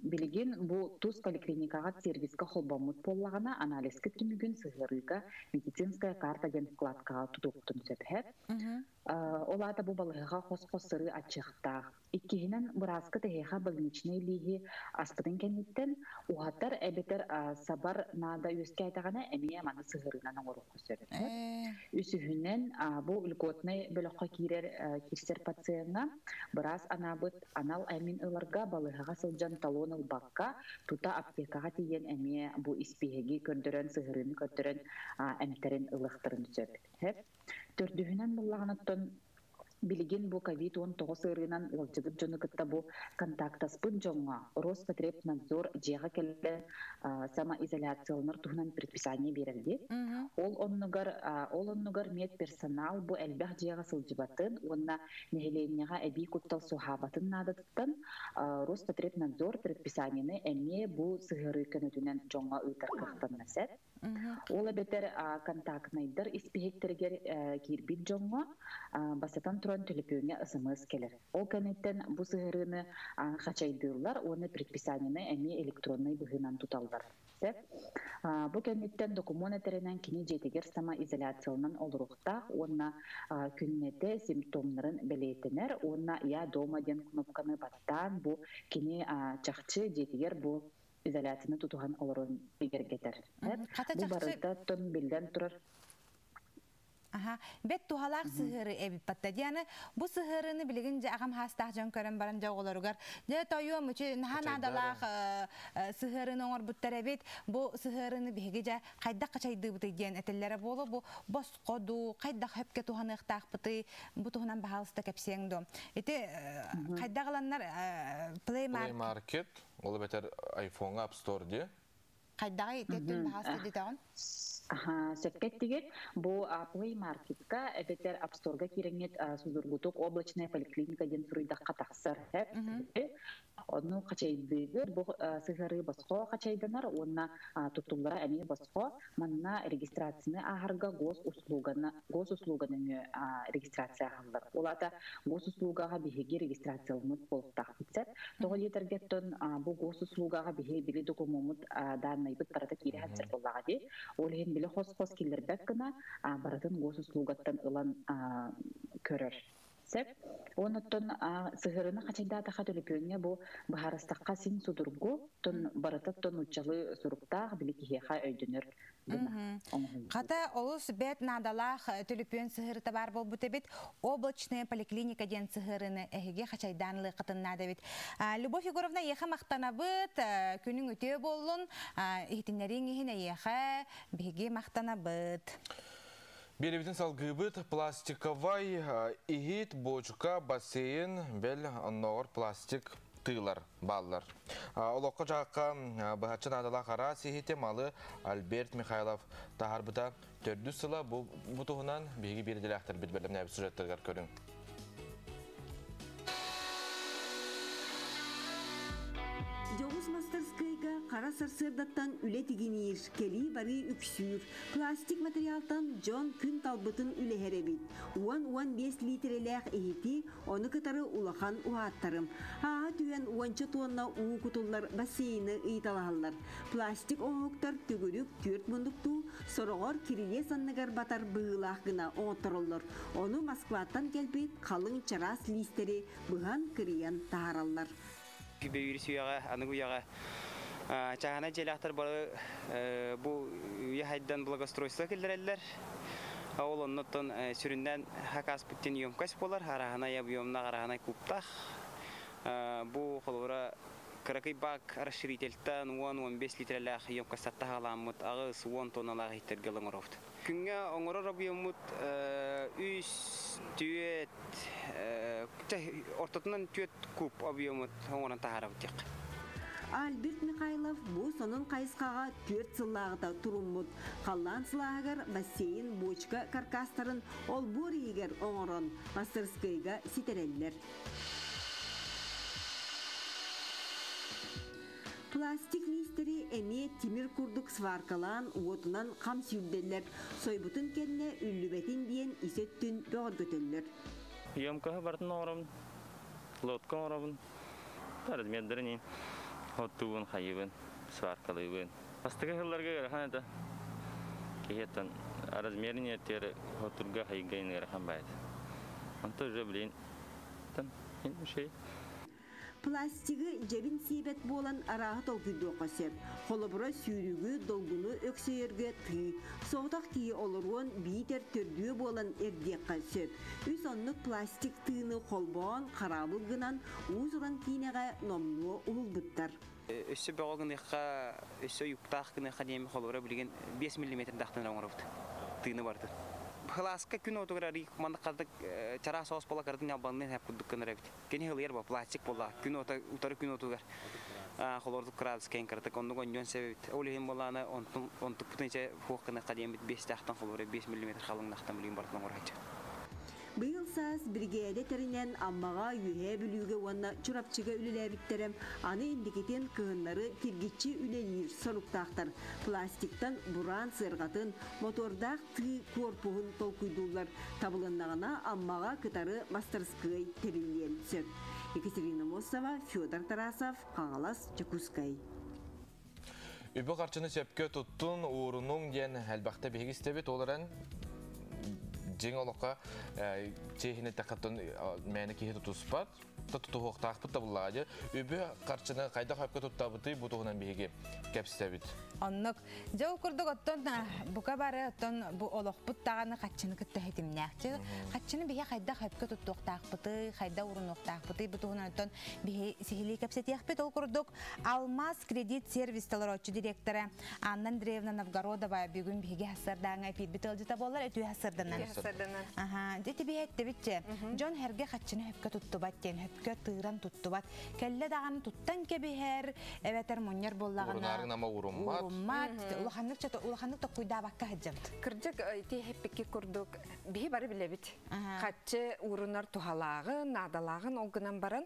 Speaker 10: Билигин бу тус поликлиникаҕа сервиска холбоммут буоллаҕына анализка түмүгүн сыһыарыыга медицинская карта диэн вкладкаҕа тутуохтун сөп. Ол аата бу балыыһаҕа хос-хос сырыы аччыахтаах. Иккиһинэн бырааска тэһиэхэ больничнай лииһи аспытын кэнниттэн уһатар эбэтэр сабар наада үөскээтэҕинэ эмиэ маны сыһыарыынан оҥоруохха сөп. Үсүһүнэн бу льготнай бөлөххө киирэр киирсэр пациеҥҥа быраас анаабыт анал эмин ыларга балыыһаҕа сылдьан талон ылбакка тута аптекаҕа тиийэн эмиэ бу испииһэги көрдөрөн сыһыарыыны көрдөрөн эмтэрин ылыахтарын сөп. Төрдүһүнэн буоллаҕына оттон Билигин бу ковид-19 ыарыынан ыалдьыбыт дьону кытта бу контактаспыт дьоҥҥо Роспотребнадзор дьиэҕэ кэлэн самоизоляцияланар туһунан предписание биэрэр дии. Ол оннугар ол оннугар медперсонал бу элбэх дьиэҕэ сылдьыбатын уонна нэһилиэнньэҕэ эбии куттал суоһаабатын наадатыттан Роспотребнадзор предписаниены эмиэ бу сыһыарыы көмөтүнэн дьоҥҥо ыытар кыахтанна сөп. Ол эбэтэр контактнайдар испииһэктэригэр киирбит дьоҥҥо бастатан туран төлөпүөҥҥэ СМС кэлэр. Ол кэнниттэн бу сыһыарыыны хачайдыыллар уонна предписаниены эмиэ электроннай быһыынан туталлар. Сөп. Бу кэнниттэн докумуон этэринэн кини дьиэтигэр самоизоляцияланан олоруохтаах уонна күннэтэ симптомнарын бэлиэтэнэр уонна «Я дома» диэн кнопканы баттаан бу кини чахчы дьиэтигэр бу изоляцияны тутуһан олорон бигэргэтэр. Бу барыта тон биллэн турар.
Speaker 1: Аха, бэт туһалаах сыһыары эбит батта. Дианы бу сыһыарыны билигин дьэ аҕам хаастаах дьон көрөн баран дьэ оҕолоругар дьэ тойуом үчү наһаа наадалаах сыһыарыны оҥорбуттар эбит. Бу сыһыарыны биһиги дьэ хайдах хачайдыыбытый диэн этэллэрэ буолуо. Бу босхо дуу, хайдах хөпкө туһаныахтаахпытый, бу туһунан баһаалыста кэпсиэҥ дуо? Ити хайдах ыланнар Play
Speaker 2: Market Ол эбэтэр айфоҥҥа App Store дии.
Speaker 1: Хайдаҕый ити баһаас дитэҕин?
Speaker 10: Аха, сөпкө эттигит. Бу Play Market-ка эбэтэр App Store-га киирэҥҥит судургутук облачная поликлиника диэн суруйдахха тахсар. Онну хачайдыыгыт бу сыһыарыы босхо хачайданар уонна туттуллара эмиэ босхо. Манна регистрацияны ааһарга госуслуганы госуслуга нөҥүө регистрация ааһаллар. Ол аата госуслугаҕа биһиги регистрацияламмыт буолуохтаахпыт сөп. Тоҕо диэтэргэттэн бу госуслугаҕа биһи били докумуоммут дааннайбыт барыта киирэ сылдьар буоллаҕа дии. Ол иһин били хос-хос киллэрбэт гына барытын госуслугаттан ылан көрөр. Сөп. Онуттан сыһыарыны хачайдаатахха төлөпүөҥҥэ бу быһаарыстахха син судургу, тон барыта нууччалыы суруктаах били киһиэхэ өйдөнөр гына оҥоһуллубут.
Speaker 1: Хата олус бэт наадалаах төлөпүөн сыһыарыта баар буолбут эбит. Облачная поликлиника диэн сыһыарыны эһиги хачайдаан ылыаххытын наада эбит. Любовь Егоровна, эйиэхэ махтанабыт, күнүҥ үтүө буоллун, иһитиннэрииҥ иһин эйиэхэ биһиги махтанабыт.
Speaker 2: Биэрэбитин салгыыбыт пластиковай иһит, буочука, бассейн, бэл оннооҕор пластик тыылар бааллар. Олоххо дьаһахха быһаччы наадалаах араас иһити малы Альберт Михайлов таһаарбыта төрдүс сыла бу, бу туһунан биһиги биирдилээхтэрбит бэлэмнээбит сюжеттарыгар көрүҥ.
Speaker 11: Дьоҕус мастарскыайга хара сарсыардаттан үлэ тигиниир, кэлии-барыы үксүүр. Пластик материалтан дьон күн талбытын үлэһэр эбит. 10-15 литрэлээх иһити, ону кытары улахан уһааттарым. Ааһа түһэн уонча туонна уу кутуллар бассейны ыйыталаһаллар. Пластик оҥоһуктар төгүрүк түөрт муннуктуу, сороҕор кирилиэс анныгар батар быһыылаах гына оҥоттороллор. Ону Москваттан кэлбит халыҥ чараас лиистэри быһан кырыйан таһаараллар.
Speaker 12: Бөйүүр үйэҕэ, аныгы үйэҕэ чааһынай дьиэлээхтэр бары бу үйэ хайдан благоустройство киллэрэллэр. Ол оннуттан сүрүннээн хакааспыт диэн емкость буолар, араһынай объемнаах, араһынай кубтаах. Бу холобура кыракый бак расширительтан 10-15 литрэлээх емкостаттан хаалааммыт 8-10 тонналаах иһиттэргэ оҥоробут. Күҥҥэ оҥорор объеммут үс, түөрт, ортотунан түөрт куб объемут оҥорон таһаарабыт диэххэ.
Speaker 11: Альберт Михайлов бу сонун хайысхаҕа түөрт сыллааҕыта туруммут. Халлаан сылааһыгар бассейн бочка каркастарын олбуор иһигэр оҥорон мастерскойга ситэрэллэр. Пластик лиистэри эмиэ тимир курдук сваркалаан уотунан хам сүүрдэллэр, сойбутун кэннэ үллүбэтин диэн ис өттүн бөҕөргөтөллөр.
Speaker 13: Емкоһы барытын оҥоробун, лодка оҥоробун, размердарын оттуубун, хайыбын, сваркалыыбын. Бастакы сылларга ыарахан этэ. Киһиэттэн размерин ертер хотурга хайга ыарахан баайт. Онто уже блин, там şey.
Speaker 11: Пластигы дьэбин сиэбэт буолан арааһы толкуйдуохха сөп. Холобура сүүрүгү, долгуну өксөйөргө тыы. Соҕотох киһи олоруон биитэр төрдүө буолан эрдиэххэ сөп. Үс оннук пластик тыыны холбоон хараабыл гынан уус-уран киинэҕэ номнуо уһулбуттар.
Speaker 12: Өссө бөҕө гыныахха, өссө уйуктаах гыныахха диэми холобура билигин 5 миллиметр дахтан оҥоробут. Тыыны барды. Хылааска күн отугар арый маннык хардык чараас соос буола кыратын ньалбанныын хэп курдук гынар эбит. Кини хылыйар бо пластик буолла күн ота утары күн отугар холордук градус кэйин кыратык оннук онньуон себебит. Ол иһин буолаана онтун онтукпутун ичэ хуох гыныахха диэммит биэстээхтэн холобура 5 миллиметр халыҥнахтан билигин барытын оҥоро
Speaker 11: Быйыл саас биригээдэ тэринэн Аммаҕа, Үөһээ Бүлүүгэ уонна Чурапчыга үлэлээбиттэрэ, аны инникитин кыһыннары тиргиччи үлэлиир соруктаахтар. Пластиктан бураан сыарҕатын, мотордаах тыы куорпуһун толкуйдууллар. Табылыннаҕына Аммаҕа кытары мастарыскыай тэриллиэн сөп. Екатерина Мосова, Федор Тарасов, Хаҥалас, Дьокуускай.
Speaker 2: Үбү-харчыны сөпкө туттун, уурунуҥ диэн элбэхтэ биһиги истэбит. Ол эрэн дьиҥ олоххо чиэһинэ тэххаттан мээнэ киһи тутуспат, тутуһуохтаахпыт да буллаҕа дии. Үбү харчыны хайдах сөпкө туттабытый бу туһунан биһиги кэпсэтэбит.
Speaker 1: Оннук. Дьэ ол курдук оттон бука бары оттон бу олохпут даҕаны хаччыны кытта хитимнээхчи. Хаччыны биһи хайдах сөпкө туттуохтаахпытый, хайдах урунуохтаахпытый бу туһунан оттон биһи сиһилии кэпсэтиэхпит. Ол курдук Алмаз кредит сервис толорооччу директора Анна Андреевна Новгородова бүгүн биһиги хассардааҥа эфирбит ыалдьыта буолар өтүү хассарданан. Аха, дьэ тибиһэттибитче. Дьон herге хаччыны хөпкө туттубат диэн, хөпкө тыыран туттубат. Кэллэ даҕаны туттан кэбиһэр, эбэтэр мунньар буоллаҕына.
Speaker 2: Урунаарыҥ ама уруммат.
Speaker 1: Уруммат. Улаханнык улаханнык токкуйдаабакка сылдьабыт.
Speaker 14: Кырдьык, ити эппикки курдук биһи бары билэбит. Хаччы уурунар туһалааҕын, наадалааҕын ол гынан баран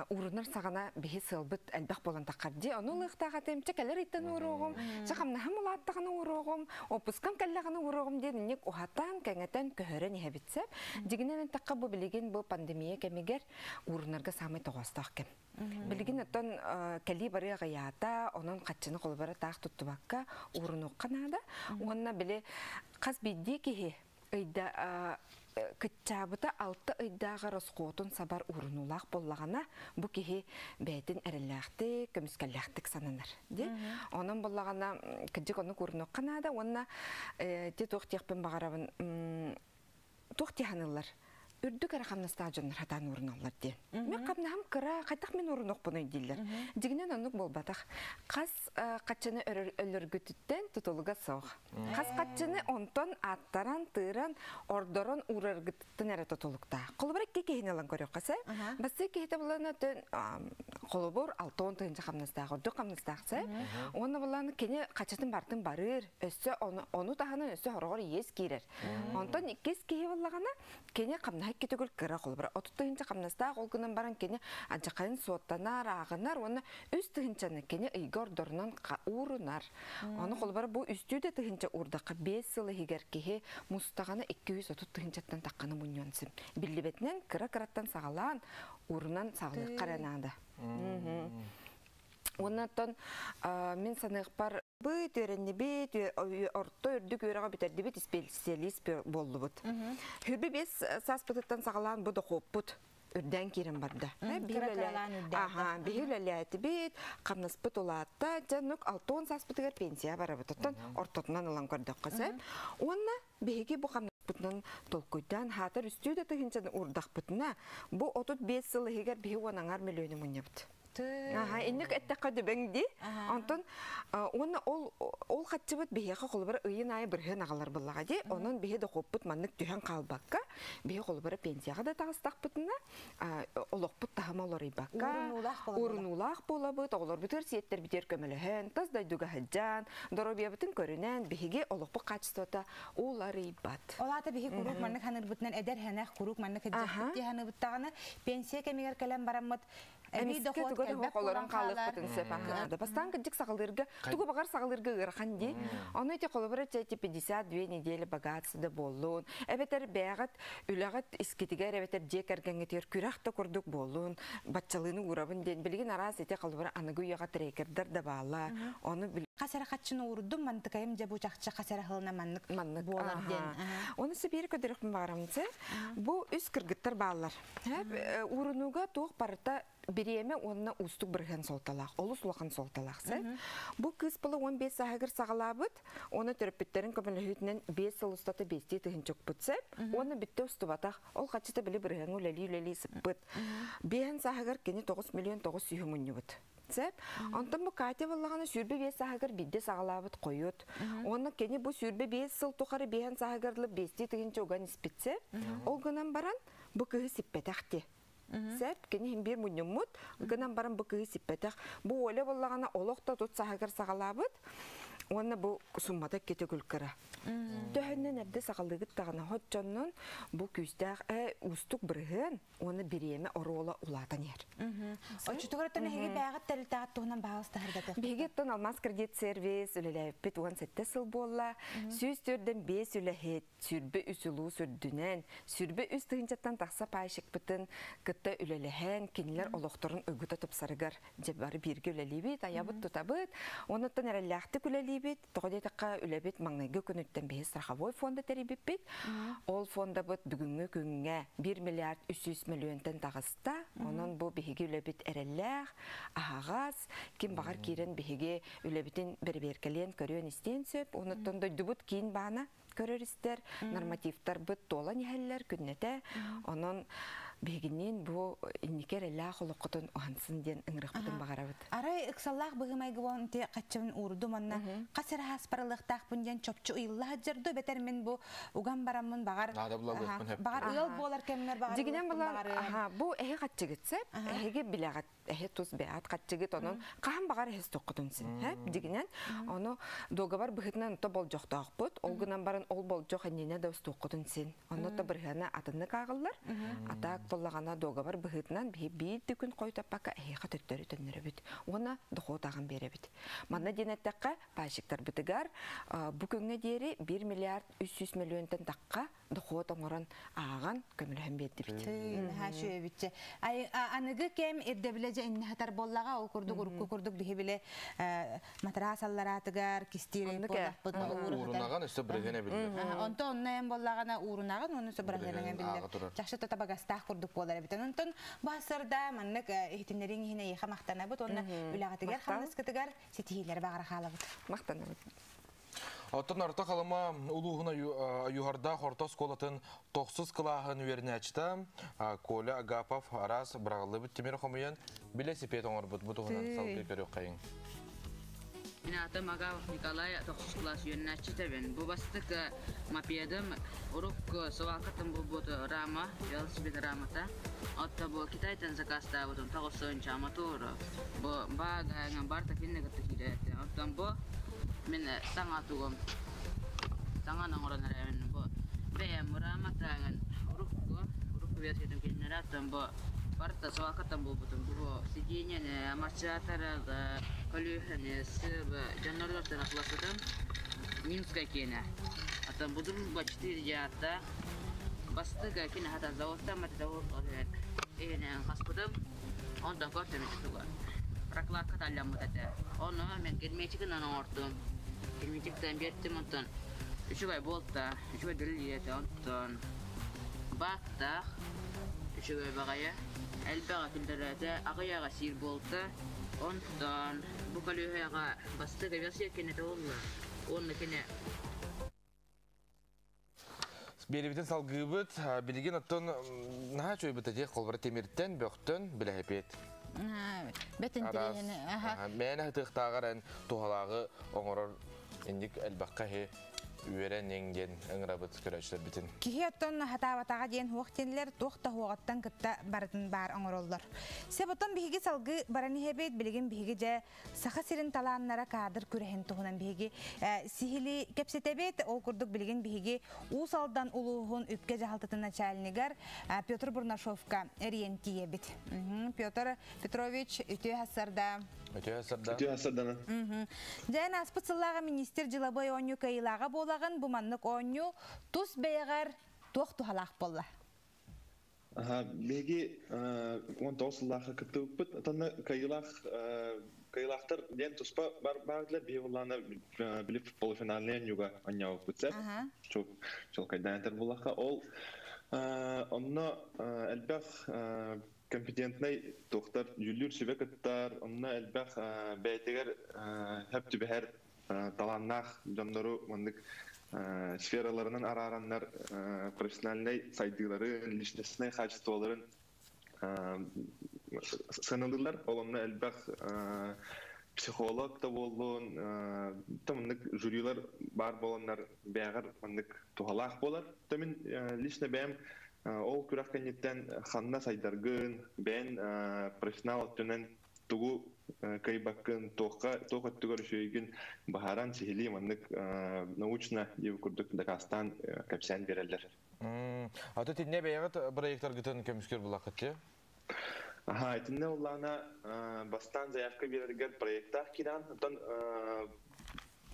Speaker 14: уурунар саҕана биһи сыалбыт элбэх буолан таххар дии. Ону ылыахтаах этим, чэ кэлэр ыйтан ууруоҕум, чэ хамнаһым улааттаҕына ууруоҕум, опускам кэллэҕинэ ууруоҕум диэн инник уһатан, кэҥэтэн, көһөрөн иһэбит сөп. Дьигинэн эттэххэ бу билигин бу пандемия кэмигэр уурунарга саамай тоҕоостоох кэм. Билигин оттон кэлии барыы аҕыйаата, онон хаччыны холобура таах туттубакка уурунуохха наада. Уонна били хас биирдии киһи ыйда кыччаабыта алта ыйдааҕы расхуотун сабар уурунуулаах буоллаҕына, бу киһи бэйэтин эрэллээхтик, көмүскэллээхтик сананар. Ди? Онон буоллаҕына, кырдьык оннук уурунуохха наада уонна ти туох диэхпин баҕарабын, туох диэханыллар үрдүк эрэ хамнастаах дьоннор хатаан ууруналлар диэн. Мен хамнаһым кыра, хайдах мен уурунуохпунуй дииллэр. Дьигинэн оннук буолбатах. Хас хаччыны өлөргүтүттэн тутулуга суох. Хас хаччыны онтон аттаран, тыыран, ордорон уураргыттан эрэ тутулуктаах. Холобур икки киһини ылан көрүөххэ сэ. Бастыы киһитэ булан өтөн холобур 60 тыһыынча хамнастаах, ордук хамнастаах сэ. Уонна булан кини хаччытын бартын барыр, өссө ону таһынан өссө хороҕор иэс киирэр. Онтон иккис киһи буллаҕына кини хамнаһа икки төгүл кыра холобура 30 тыһыынча хамнастаах ол гынан баран кини адьахайын суоттанар, ааҕынар уонна үс тыһыынчаны кини ыйга ордорунан уурунар. Ону холобура бу үстүү да тыһыынча уурдахха 5 сыл иһигэр киһи мустаҕына 230 тыһыынчаттан тахханы мунньуон сөп. Биллибэтинэн кыра-кыраттан саҕалаан уурунан саҕалыахха эрэ наада. Оннаттан мин саныахпар быт үөрэннибит, орто үрдүк үөрэҕи бүтэрдибит, специалист буоллубут. Хүрбү бес сааспытыттан саҕалаан бу дохуоппут үрдээн киирэн барда. Аха, биһи үлэлээтибит, хамнаспыт улаатта, дьэ 60 сааспытыгар пенсия барабыт. Оттон ортотунан ылан көрдөххө сөп. Уонна биһиги бу хамнаспытынан толкуйдаан хаатар үстүү да тыһынчаны уурдахпытына, бу 35 сыл иһигэр биһи уон аҥар миллиону мунньабыт. Аха, инник эттэххэ дөбөҥ ди. Онтон уонна ол ол хаччыбыт биһиэхэ холобура ыйын аайы бырыһыан аҕалар буллаҕа ди. Онон биһи дохуоппут маннык түһэн хаалбакка, биһи холобура пенсияҕа да таҕыстахпытына, олохпут таһыма олоруйбакка, урунуулаах буолабыт, оҕолорбутугар сиэттербитигэр көмөлөһөн, тас дойдуга сылдьан, доруобуйабытын көрүнэн, биһиги олохпут качествота уларыйбат.
Speaker 1: Ол аата биһи куруук маннык ханырбытынан эдэр хэнэх куруук маннык хыдьахпыт дии ханыбыттаҕына, пенсия кэмигэр кэлэн бараммыт эбии дохуот кэлбэт
Speaker 14: олорон хаалыахпытын сөп. Бастаан кырдьык саҕалыырга, тугу баҕар саҕалыырга ыарахан дии. Ону ити холобура эти 52 недели богатство да буоллун, эбэтэр бэйэҕит үлэҕит искитигэр, эбэтэр дьиэ кэргэҥҥитигэр күрэх да курдук буоллун, баччалыыны уурабын диэн билигин араас ити холобура аныгы үйэҕэ трекердэр да бааллар. Ону
Speaker 1: хас эрэ хаччыны уурдум, мантыкайым дьэ бу чахчы хас эрэ хылына маннык
Speaker 14: маннык
Speaker 1: буолар диэн.
Speaker 14: Ону сибиир көдөрөхпүн баҕарамчы. Бу үс кыргыттар бааллар. Уурунууга туох барыта бириэмэ уонна уустук бырыһыан суолталаах, олус улахан суолталаах сэ. Бу кыыс була 15 сааһыгар саҕалаабыт, оны төрөппүттэрин көмөлөһүүтүнэн 5 сыл устата бестии тыһынчукпут сеп, уонна бүтте устубатах, ол хаччыта били бырыһыаҥы үлэлии-үлэлии сыппыт. Биэһэн сааһыгар кини 9 миллион 900 мунньубут. Сеп. Онтон бу Катя боллаҕына 25 сааһыгар биирдэ саҕалаабыт хойут. Уонна кини бу 25 сыл тухары биэһэн сааһыгар 5 тыһыынча уган испитсе. Ол гынан баран бу кыһы сиппэтэх ти. Сеп, кини хим бир мунньуммут, гынан баран бу кыһы сиппэтэх. Бу Оля боллаҕына олох та тут сааһыгар саҕалаабыт. Уонна бу суммата кете күлкыра. Төһөннөн эрдэ саҕалыгыт таҕана хотчоннон бу күүстээх устук бырыһыан уонна бириэмэ оруола улаатан иһэр.
Speaker 1: Оччотугар эһиги бэйэҕит тэрилтэҕит туһунан баҕаластаһаргаты.
Speaker 14: Биһиги Алмаз кредит сервис үлэлээбиппит 17 сыл буолла. 145 үлэһит, 23 улуус үрдүнэн, 23 тыһыынчаттан тахса пайщикпытын кытта үлэлэһэн, кинилэр олохторун уйгута тупсарыгар дьэ бары бииргэ үлэлиибит, айабыт тутабыт, онуттан эрэллээхтик үлэлиибит, тоҕо диэтэххэ үлэбит маҥнайгы күнүттэн биһи страховой фонда тэрийбиппит. Ол фондабыт бүгүҥҥү күҥҥэ 1 миллиард 300 миллионтан таҕыста. Онон бу биһиги үлэбит эрэллээх, аһаҕас, ким баҕар киирэн биһиги үлэбитин бэрэбиэркэлиэн көрүөн истиэн сөп. Онуттан дойдубут киин баана көрөр истэр, нормативтарбыт туолан иһэллэр күннэтэ. Онон биһигинниин бу инники эрэллээх олоххутун уһансын диэн ыҥырыахпытын баҕарабыт.
Speaker 1: Арай ыксаллаах быһымайгы болон ти каччабын уурдум онна хас эрэ хааспарылыахтаахпын диэн чопчу ыйылла сылдьар бэтэр мин бу уган бараммын баҕар
Speaker 2: Наада булалыахпын хөп.
Speaker 1: Баҕар ыал буолар кэммэр баҕар
Speaker 14: Дьигинэн
Speaker 1: ылыахпын
Speaker 14: булан,
Speaker 1: баҕарыам.
Speaker 14: Аха, бу эһи хатчыгыт сеп, эһиги билэҕит, эһи тус бэйэҕит хатчыгыт, онон хаһан баҕар эһи стоккутун син, хэп, дьигинэн, ону договор быһытынан то болдьохтоохпут, ол гынан баран ол болдьох эннинэ да устуоххутун син. Онно то бырыһана атыннык ааҕыллар, атаак боллаҕана договор быһытынан биһи биир да күн хойтоппакка эһиэхэ төттөрү төннөрөбүт. Уонна дохуот ааҕан биэрэбит. Манна диэн эттэххэ, пайщиктарбытыгар бу күҥҥэ диэри 1 миллиард 300 миллионтан тахха дохуот оҥорон ааҕан көмөлөһөн биэрдибит.
Speaker 1: Наһаа үчүгэйбитчэ. Ай аныгы кэм ирдэбилэ дьэ иннэ хатар боллаҕа, ол курдук урукку курдук биһи биле матрас аллараатыгар кистиир
Speaker 14: Оннук ээ.
Speaker 1: буоллахпыт.
Speaker 2: Уурунаҕан өссө бырыһыан эбиллэр.
Speaker 1: Онто онно эм боллаҕына уурунаҕын уонна сөбүрахыанан биллэр.
Speaker 2: Ааҕа турар.
Speaker 1: Чахчы табыгастаах курдук буолар эбит. Онтон бу сырда маннык иһитиннэриҥ иһин эйиэхэ махтанабыт уонна үлэҕитигэр
Speaker 14: Махтал.
Speaker 1: хамнаскытыгар ситиһиилэр баҕара хаалабыт.
Speaker 14: Махтанабыт.
Speaker 2: Оттон Орто Халыма улууһун Аюһардаах орто оскуолатын тохсус кылааһын үөрэнээччитэ Коля Агапов араас быраҕыллыбыт тимир хомуйан билэсипиэт оҥорбут. Бу туһунан салгыы көрүөххэйиҥ.
Speaker 15: Мин аатым Агапов Николай, тохсус кылаас үөрэнээччитэбин. Бу бастык мопедым урукку свалкаттан булбут рама, велосипед рамата. Отто бу Китайтан заказтаабытым 90 мотор. Бу бага барта кинне кытта киирээти. Оттон бу мин саҥа тугум. Саҥа оҥорон эрэбин бу. Бэйэм раматаагын урукку версиятын кинилэр оттон бу барта свалкаттан булбутум. Бу сиденье, амортизатор, көлүөһэни, сыбы, дьоннорлортон атыласытым. Минская киэнэ. Оттон бу Дружба 4 диата. Бастыга кине хата заводтан мат завод эһинен хаспытым. Онтон көртөм туга. Прокладка талламмыт этэ. Ону мен герметигинэн оҥортум. Герметиктен бердим онтон. Үчүгэй буолта, үчүгэй дөлүлүөтэ онтон. Бааттаах, үчүгэй баҕайы. Элбэҕэ күлдэрэтэ, аҕыйаҕа сиир буолта. Онтон бу көлүөһэҕэ бастыга версия кенете болла. Онно кене
Speaker 2: Биэрибитин салгыыбыт, билигин оттон наһаа үчүгэй бит холбара тимиртэн, бөхтөн, билэһипиэт.
Speaker 1: Бэтин тирейini. Аха.
Speaker 2: Мээнэ хытыахтааҕар эн туһалааҕы оҥорор инник элбэххэ хи үөрэн диэн ыҥырабыт көрөөччүлэрбитин.
Speaker 1: Киһи оттон хатаабатаҕа диэн хуох тенлер туох та хуоҕаттан кытта барытын баар оҥороллор. Себотон биһиги салгы баран иһэбит, билигин биһиги дьэ Саха сирин талааннара кадр күрэһин туһунан биһиги сиһили кэпсэтэбит. Ол курдук билигин биһиги Уус Алдан улууһун үпкэ дьаһалтатын начальнигар Петр Бурнашовка эрийэн тиийэбит. Петр Петрович, үтүө сарсыарда.
Speaker 2: Үтүө сарсыарда.
Speaker 16: Үтүө сарсыарданан.
Speaker 1: Дьэн ааспыт сыллааҕы министр дьылабыай оонньуу кыайыылааҕа буолаҕын, бу маннык оонньуу тус бэйэҕэр туох туһалаах буолла?
Speaker 16: Аха, биһиги 19 сыллаахха кыттыбыппыт. Отонно кыайыылаахтар диэн туспа бар баардылар. Биһи буллаана били полуфинальный оонньууга оонньообуппут сеп. Чуолкайдаан этэр буллахха. Ол онно элбэх компетентный туохтар дьүүллүүр сүбэ кыттар, онно элбэх бэйэтигэр хөп түбэһэр талааннаах дьоннору маннык сфераларынан араараннар профессиональнай сайдыылары, личностной качестволарын Сыаналыыллар. Ол онно элбэх психолог да буоллун, та маннык жюрилар баар буоланнар бэйэҕэр маннык туһалаах буолар. Та мин лично бэйэм ол күрэх кэнниттэн ханна сайдаргын, бэйэн профессионал өттүнэн тугу кыайбаккын, туохха туох өттүгэр үчүгэйгин быһааран сиһилии маннык научно диэбит курдук дакаастаан кэпсээн биэрэллэр.
Speaker 2: Аты тинне бэйэҕит проекттаргытын көмүскүр булахыт те?
Speaker 16: Аха, итиннэ уллаана бастаан заявка биэрэргэр проекттаах киирэн, оттон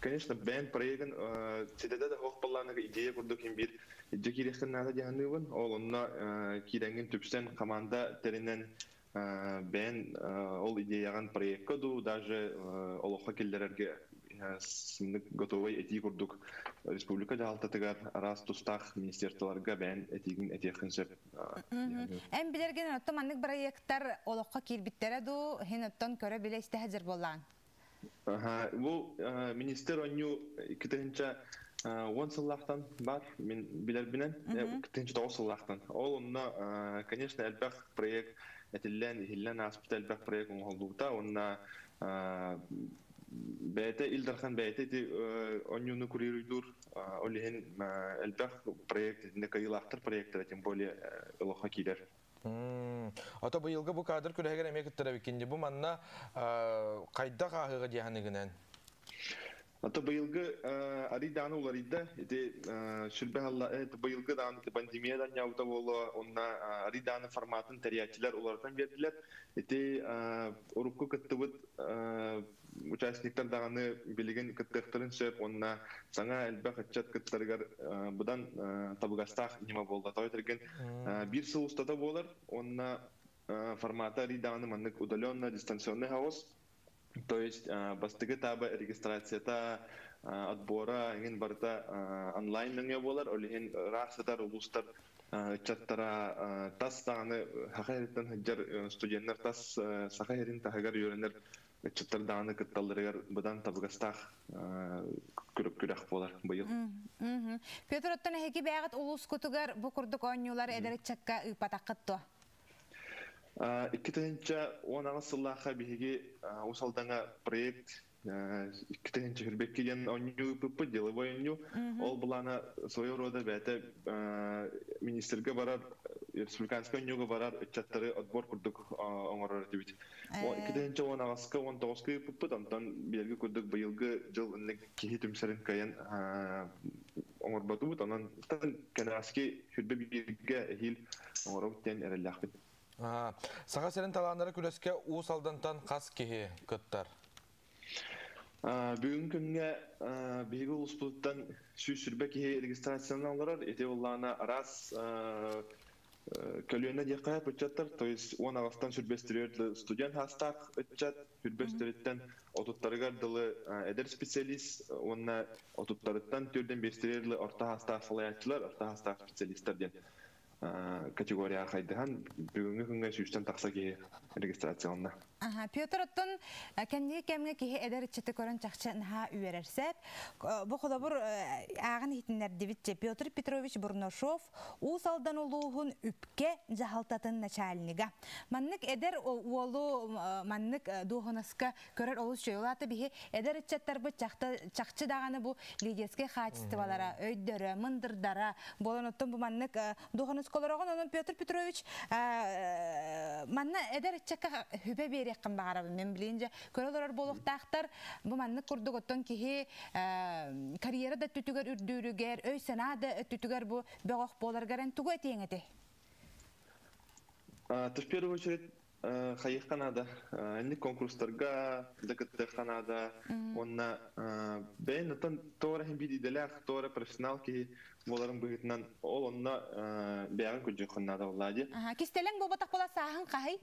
Speaker 16: конечно, бэйэм проегын ситэтэ да суох буоллаҕына идея курдук иһин биир илдьэ киириэххин наада дии саныыбын. Ол онно киирэҥҥин түпсэн команда тэринэн бэйэн ол идеяҕын проекка дуу, даже олоххо киллэрэргэ готовай этии курдук республика дьаһалтатыгар араас тустаах министерстволарга бэйэн этиигин этиэххин сөп.
Speaker 1: Эн билэргин оттон маннык проекттар олоххо киирбиттэрэ дуу, хин оттон көрө билэ истэ сылдьар буоллаҕыҥ?
Speaker 16: Бу министр онньу 2010 сыллаахтан бар, мин билэрбинэн, 2009 сыллаахтан. Ол онно, конечно, элбэх проект этиллэн, иһиллэн ааспыта, элбэх проект оҥоһуллубута. Онно бэйэтэ Ил Дархан бэйэтэ ити онньууну курируйдуур, ол иһин элбэх проект, итиннэ кыайыылаахтар проекттара тем более олоххо киирэр.
Speaker 2: Ото быйылгы бу кадр күрэһигэр эмиэ кыттар эбиккин бу манна хайдах ааһыыга диэханыгынан?
Speaker 16: Ото быйылгы арый дааны уларыйда. Ити сүрбэ алла быйылгы дааны пандемиядан ньаабыта буолуо, онна арый дааны форматын тэрийээччилэр уларытан биэрдилэр. Ити урукку кыттыбыт участниктар даҕаны билигин кыттыахтарын сөп, уонна саҥа элбэх ыччат кыттарыгар быдан табыгастаах ньыма буолла. Тоҕо этэргин биир сыл устата буолар, уонна формата арый даҕаны маннык удаленно дистанционный хаос. То есть бастакы этаба регистрацията, отбора эҥин барыта онлайн нөҥүө буолар. Ол иһин ыраах сытар улуустар ыччаттара, тас даҕаны Саха сириттэн сылдьар студеннар, тас Саха сирин таһыгар үөрэнэр ыччаттар даҕаны кытталларыгар быдан табыгастаах күрэх буолар быйыл.
Speaker 1: Петр, оттон эһиги бэйэҕит улуускутугар бу курдук оонньуулар эдэр ыччакка ыыппатаххыт дуо?
Speaker 16: 2018 сыллаахха биһиги Уус Алдаҥа проект 2022 диэн оонньуу ыыппыппыт, деловой оонньуу. Ол былаана своего рода бэйэтэ министргэ барар, республиканскай оонньууга барар ыччаттары отбор курдук оҥорор этибит. 2018-ка 19-ка ыыппыппыт, онтон билэргэ курдук быйылгы дьыл инник киһи түмсэрин кыайан оҥорботубут. Онон кэнэҕэски сүрбэ бииргэ эһиил оҥоробут диэн эрэллээхпит.
Speaker 2: Саха сирин талааннара күрэскэ Уус Алдантан хас киһи кыттар?
Speaker 16: Бүгүн күҥҥэ биһиги улууспутуттан 120 киһи регистрациянан олорор. Ити буоллаҕына араас көлүөнэ диэххэ ыччаттар, то есть 18-тан сүрбэстиригэр студент хаастаах ыччат, сүрбэстэриттэн отуттарыгар дылы эдэр специалист уонна отуттарыттан төрдөн биэстэригэр дылы орто хаастаах салайааччылар, орто хаастаах специалисттар диэн категорияҕа хайдыһан бүгүҥҥү күҥҥэ сүүстэн тахса киһи регистрацияланна.
Speaker 1: Аха, Петр, оттон кэнники кэмҥэ киһи эдэр ыччаты көрөн чахчы наһаа үөрэр сөп. Бу холобур ааҕын иһитиннэрдибитчэ Петр Петрович Бурнашов Уус Алдан улууһун үпкэ дьаһалтатын начальнига. Маннык эдэр уолу маннык дуоһунаска көрөр олус үчүгэй. Ол аата биһи эдэр ыччаттарбыт чахчы даҕаны бу лидерскэй хаачыстыбалара, өйдөрө, мындырдара буолан оттон бу маннык дуоһунаска олороҕун. Онон Петр Петрович манна эдэр ыччакка хүбэ биэриэххин баҕарабын. Мен билигин дьэ көрө олорор буолуохтаахтар. Бу маннык курдук оттон киһи карьера да өттүтүгэр үрдүүрүгэр, өй-санаа да өттүтүгэр бу бөҕөх буоларгар эн тугу этиэҥ этэй?
Speaker 16: В первую очередь хайыахха наада, инник конкурстарга да кыттыахха наада. Уонна бэйэн оттон тоҕо иһин биир идэлээх, тоҕо эрэ профессионал киһи буоларын быһыытынан ол онно бэйэҕин көрдүөххүн наада буоллаа дии.
Speaker 1: Кистэлэҥ буолбатах буола сааһыҥ хаһый?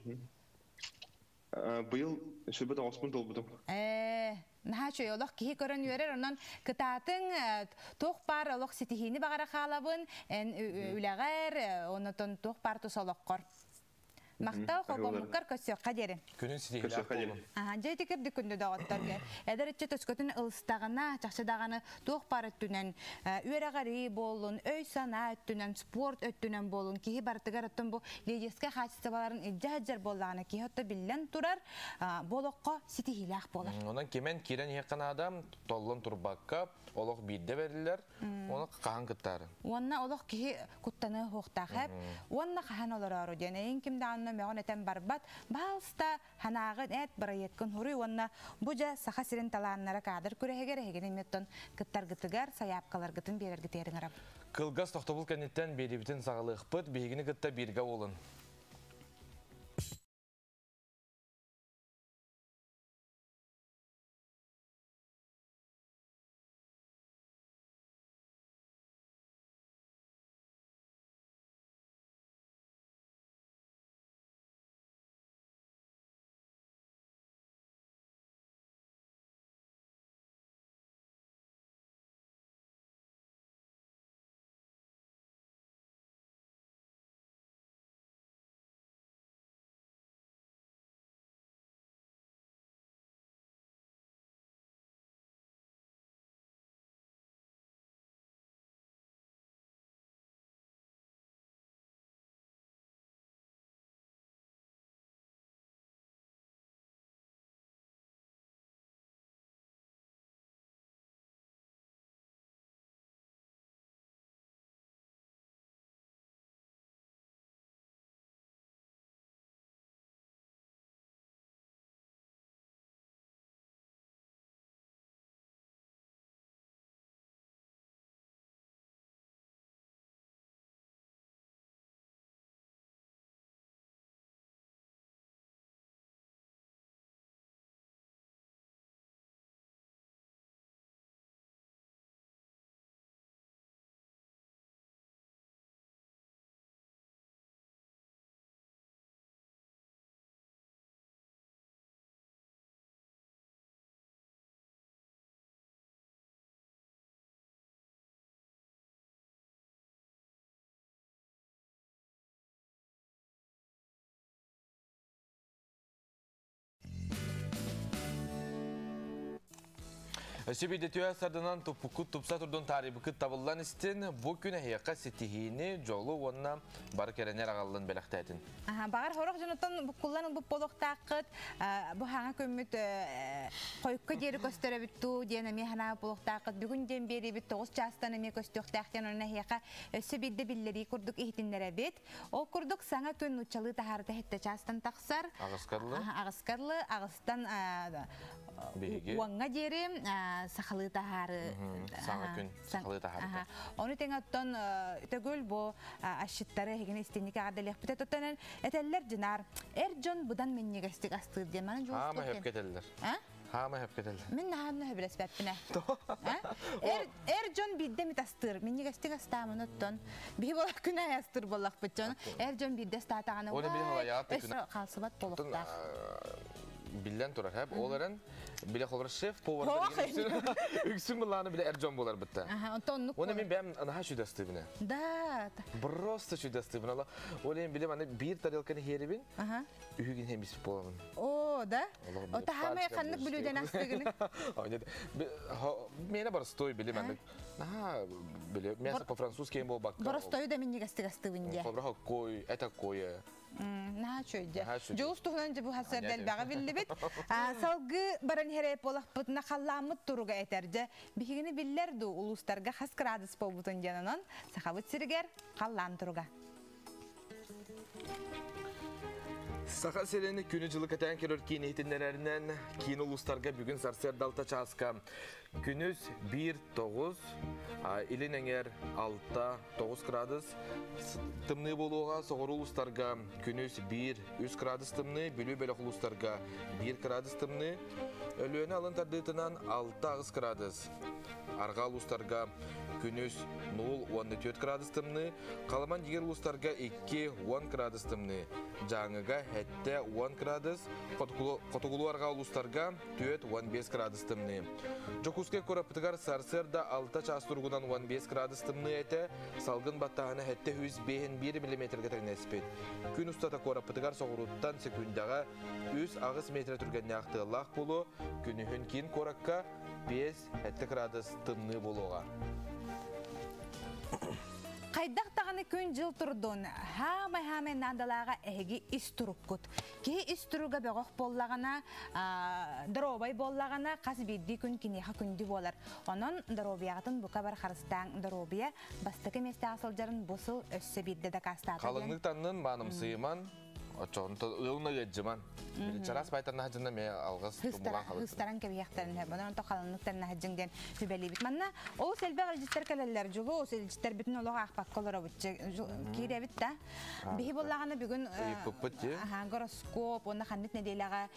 Speaker 16: Быйыл сүрбэ тоҕуспун толбутум.
Speaker 1: Ээ, наһаа үчүгэй олох киһи көрөн үөрэр, онон кытаатыҥ, туох баар олох ситиһиини баҕара хаалабын, эн үлэҕэр, онотон туох баар тус олоххор. Махтал холбоммуккар көрсүөххэ диэри.
Speaker 2: Күнүн ситиһиилээх буолун.
Speaker 1: Аха, дьэ ити кырдык күндү доҕотторго. Эдэр ыччат өскөтүн ылыстаҕына, чахчы даҕаны туох баар өттүнэн үөрэҕэрии буоллун, өй-санаа өттүнэн, спорт өттүнэн буоллун, киһи барытыгар оттон бу лидерскэй хаачыстыбаларын илдьэ сылдьар буоллаҕына, киһи отто биллэн турар, бу олоххо ситиһиилээх буолар.
Speaker 2: Онон кимэн киирэн иһиэххэ наада, толлон турбакка, олох биирдэ бэриллэр, оны хаһан кыттаары.
Speaker 1: Уонна олох киһи куттаныа суохтаах эп. Уонна хаһан олороору диэн эйин ким даҕаны мөҕөн этэн барбат. Баалста ханааҕын эт бырайыаккын хуруй уонна бу дьэ Саха сирин талааннара кадр күрэһигэр эһигини эмиэ кыттаргытыгар, сайаапкаларгытын биэрэргитигэр ыҥырабын.
Speaker 2: Кылгас тохтобул кэнниттэн биэрибитин саҕалыахпыт, биһигини кытта бииргэ буолун. Өссө биирдэ түһэ сарданан туппуккут тупса турдун таарыйбыккыт табыллан истин, бу күн эһиэхэ ситиһиини, дьолу уонна бары кэрэнэр аҕаллын бэлэхтээтин.
Speaker 1: Баҕар хорох дьонуттан буккуллан ылбыт буолуохтааххыт, бу хаҥа күммүт хойукка диэри көстөрөбүт дуу диэн эмиэ санаа буолуохтааххыт. Бүгүн диэн биэриибит 9 чаастан эмиэ көстүөхтээх диэн онон эһиэхэ өссө биирдэ биллэрии курдук иһитиннэрэбит. Ол курдук саҥа күн нууччалыы таһаарыта 7 чаастан тахсар.
Speaker 2: Аҕыскарлы.
Speaker 1: Аҕыскарлы, аҕыстан уоҥҥа диэри сахалыы таһаары.
Speaker 2: Саҥа күн сахалыы таһаарыта.
Speaker 1: Ону тэҥэ оттон төгүл бу асчыттары эһигини истинник эҕэрдэлиэхпит этотонон этэллэр дьынаар эр дьон быдан минньигэстик астыыр диэн манан
Speaker 2: Хаама хөп кетеллер. Хаама хөп кетеллер.
Speaker 1: Мин наһаамна хөбүлэспэппинэ. Эр дьон биирдэ мит астыыр. Минньигэстик астаамын оттон. Биһи болах күн ай астыыр боллахпыт дьон. Эр дьон биирдэ астаатаҕына хаалсыбат болуктаах.
Speaker 2: Биллэн турар, хэп. Ол эрэн биле холор шеф повар үксүн булааны биле эр дьон болар бытта. Оны мен бэм анаха чудастыбына.
Speaker 1: Да.
Speaker 2: Просто чудастыбына. Ол эм биле маны бир тарелканы херибин. Үһүгүн хемис боламын.
Speaker 1: О, да? Ота хамай ханнык бүлүүден астыгыны?
Speaker 2: Мене боростой биле маны. Наха биле мясо по-французски эм болбакка.
Speaker 1: Боростою да миннигастык астыбын де.
Speaker 2: Холбра кой, это кое.
Speaker 1: Наһаа үчүгэй. Дьулус туһунан дьэ бу хасырда элбэҕи биллибит. Салгыы баран иһэр буолахпытына халлааммыт туруга этэр. Дьэ, биһигини биллэр дуу улуустарга хас градус буолбутун диэн онон Сахабыт сиригэр халлаан туруга.
Speaker 2: Саха сирин күнү-дьылы кэтээн көрөр киин иһитиннэрэринэн киин улуустарга бүгүн сарсыарда алта чааска күнүс 1-9, илин эҥэр 6-9 градус тымныы буолуоҕа, соҕуруу улуустарга күнүс 1-3 градус тымныы, Бүлүү бөлөх улуустарга 1 градус тымныы, Өлүөнэ алын тардыытынан 6-8 градус, арҕаа улуустарга күнүс 0-4 градус тымныы, Халаман дигэр улуустарга 2-10 градус тымныы, Дьааҥыга 7-10 градус, Хотугулуу арҕаа улуустарга 4-15 градус тымныы. Дьокуускай куораппытыгар сарсыарда 6 чаас туругунан 15 градус тымныы этэ, салгын баттааһына 751 миллиметргэ тэҥнэспит. Күн устата куораппытыгар соҕурууттан секундаҕа 3-8 метр түргэннээх тыаллаах буолуо, күнүһүн киин куоракка 5-7 градус тымныы буолуоҕа.
Speaker 1: Хайдах даҕаны күн-дьыл турдун, хаамай-хаамай наадалааҕа эһиги ис туруккут. Киһи ис туруга бөҕөх буоллаҕына, доруобай буоллаҕына, хас биирдии күн киниэхэ күндү буолар. Онон доруобуйаҕытын бука бар харыстааҥ. Доруобуйа бастакы миэстэҕэ сылдьарын бу сыл өссө биирдэ дакаастаата диэн.
Speaker 2: Халыҥнык таннын, маанымсыйыман, Оччоҕунта ыалына ыаддьыман. Чараас байтарна хаджынна ме алгас тумулан халыттын.
Speaker 1: Хыстаран кэбиһиэхтэрин сөп. Онон онто халынныктарына хаджын диэн сүбэлиибит. Манна олус элбэх илдьиттэр кэлэллэр. Дьулус илдьиттэрбитин олох аахпакка олоробут. Киирэбит да. Биһи буллаҕына бүгүн
Speaker 2: Ыйыппыппыт дии.
Speaker 1: Гороскоп, уонна ханнык нэдиэлэҕэ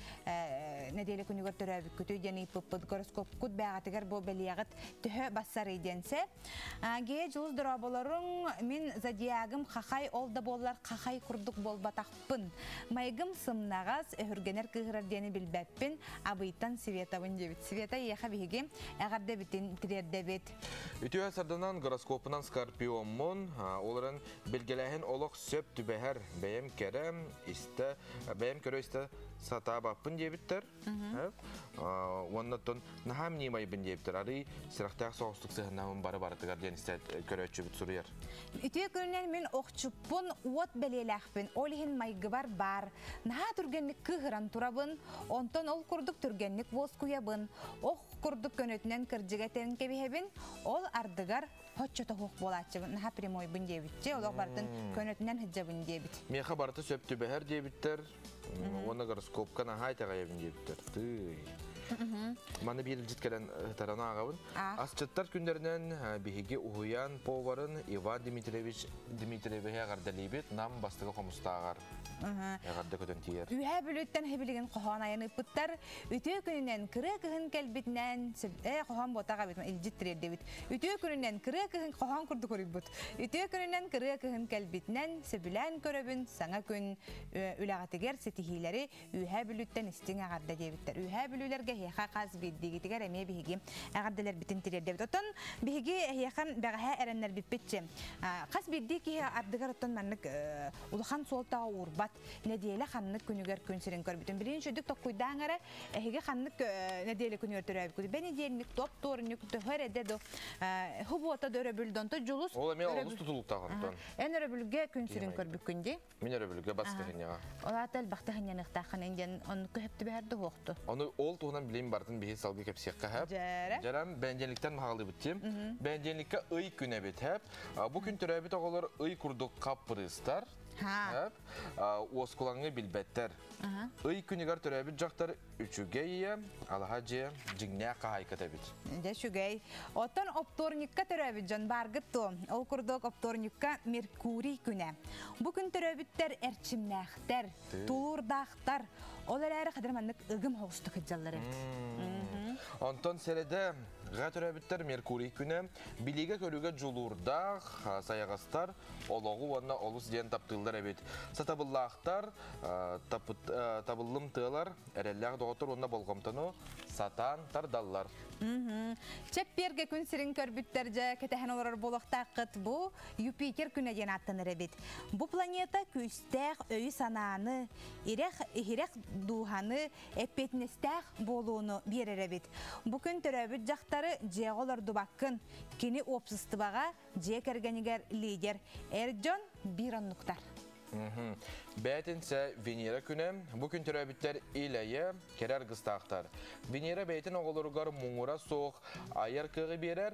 Speaker 1: нэдиэлэ күнүгэр төрөөбүккүтүй диэн ыйыппыппыт. Гороскопкут бээҕэтигэр бу бэлиэҕит төһө бассарый диэн сэ. Ге дьулус дорооболоруҥ, мин зодиагым хахай, ол да буоллар хахай курдук буолбатахпын. Майгым сымнаҕас, өһүргэнэр кыыһырар диэни билбэппин, Абыйтан Светабын диэбит. Света эйиэхэ биһиги эҕэрдэбитин тириэрдэбит.
Speaker 2: Үтүө сарданан гороскопунан скорпиоммун, ол эрэн билгэлээһин олох сөп түбэһэр, бэйэм кэрэ, истэ, бэйэм көрө истэ сатаабаппын диэбиттэр. Уонна оттон наһаа мнимайбын диэбиттэр. Арый сүрэхтээх соҕустук сыһыннаһын бары барытыгар диэн истэ көрөөччүбүт суруйар.
Speaker 1: Үтүө күнүнэн мин охчуппун, уот бэлиэлээхпин, ол иһин майгыбар баар. Наһаа түргэнник кыыһыран турабын, онтон ол курдук түргэнник уоскуйабын. Ох курдук көнөтүнэн кырдьыга этэн кэбиһэбин, ол ардыгар хоччото суох буолааччыбын, наһаа прямойбун диэбитчи, олох барытын көнөтүнэн сылдьабын диэбит.
Speaker 2: Миэхэ барыта сөп түбэһэр диэбиттэр, уонна гороскопка наһаа итэҕэйэбин диэбиттэр. Тыый. Маны биир илдьит кэлэн ытаран ааҕабын. Асчыттар күннэринэн биһиги уһуйаан поварын Иван Дмитриевич Дмитриевиһи эҕэрдэлиибит Нам бастакы хомустааҕар. Эҕэрдэ көтөн тиийэр.
Speaker 1: Үһээ Бүлүүттэн хибилигин хоһоон айан ыыппыттар. Үтүө күнүнэн кырыа кыһын кэлбитинэн э хоһоон буотах эбит илдьит тириэрдибит. Үтүө күнүнэн кырыа кыһын хоһоон курдук уруйбут. Үтүө күнүнэн кырыа кыһын кэлбитинэн сөбүлээн көрөбүн саҥа күн үлэҕитигэр ситиһиилэри Үөһээ Бүлүүттэн истиҥ эҕэрдэ диэбиттэр. Үөһээ Бүлүүлэргэ эһиэхэ хас биирдиигитигэр эмиэ биһиги эҕэрдэлэрбитин тириэрдэбит. Оттон биһиги эһиэхэ бэҕэһээ эрэннэрбиппитчи хас биирдии киһи ардыгар оттон маннык улахан суолтаҕа уурбат нэдиэлэ ханнык күнүгэр күн сирин көрбүтүн билигин үчүгдүк токкуйдааҥ эрэ эһиги ханнык нэдиэлэ күнүгэр төрөөбүккүт бэнидиэнник топ туорунньук төһө эрэдэ до хубуота да өрөбүл донто дьулус
Speaker 2: Ол эмиэ олус тутулуктаах онтон.
Speaker 1: Эн өрөбүлгэ күн сирин көрбүккүн дии.
Speaker 2: Мин өрөбүлгэ бастыһынньаҕа.
Speaker 1: Ол аата элбэхтэ хынньаныахтааххын диэн оннук көһөп түбэһэр дуһуохту.
Speaker 2: Ону ол туһунан билим барытын биһи салгыы кэпсиэххэ хэп.
Speaker 1: Дьэрэ.
Speaker 2: Дьэрэн бэнидиэнниктэн маһалыыбыт тим. Бэнидиэнниккэ ый күн эбит хэп. Бу күн төрөөбүт оҕолор ый курдук хаппырыыстар. Хэп. Уоскулаҥы билбэттэр. Ый күнүгэр төрөөбүт дьахтар үчүгэй ийэ, алаһа дьиэ, дьиҥнээх хаһаайката эбит.
Speaker 1: Дьэ үчүгэй. Оттон оптуорньукка төрөөбүт дьон бааргыт дуо? Ол курдук оптуорньукка Меркурий күнэ. Бу күн төрөөбүттэр эрчимнээхтэр, тулуурдаахтар. Ол эрээри хадыр маннык ыгым соҕустук сылдьаллар эбит.
Speaker 2: Онтон сэрэдэ га төрөөбүттэр Меркурий күнэ билиигэ-көрүүгэ дьулуурдаах, сайаҕастар, олоҕу уонна олус диэн таптыыллар эбит. Сатабыллаахтар, табыллым тыалар, эрэллээх доҕоттор уонна болҕомтону сатаан тардаллар.
Speaker 1: Чэппиэргэ күн сирин көрбүттэр дьэ кэтэһэн олорор буолуохтааххыт бу Юпитер күнэ диэн ааттанар эбит. Бу планета күүстээх өйү-санааны, ирэх иһирэх дууһаны, эппиэтинэстээх буолууну биэрэр эбит. Бу күн төрөөбүт дьахтары дьиэҕэ олордубаккын, кини уопсастыбаҕа дьиэ кэргэнигэр лидер эр дьон биир оннуктар.
Speaker 2: Бээтинсэ Венера күнэ. Бу күн төрөөбүттэр ил-эйэ, кэрэ аргыстаахтар. Венера бэйэтин оҕолоругар муҥура суох айар кыаҕы биэрэр,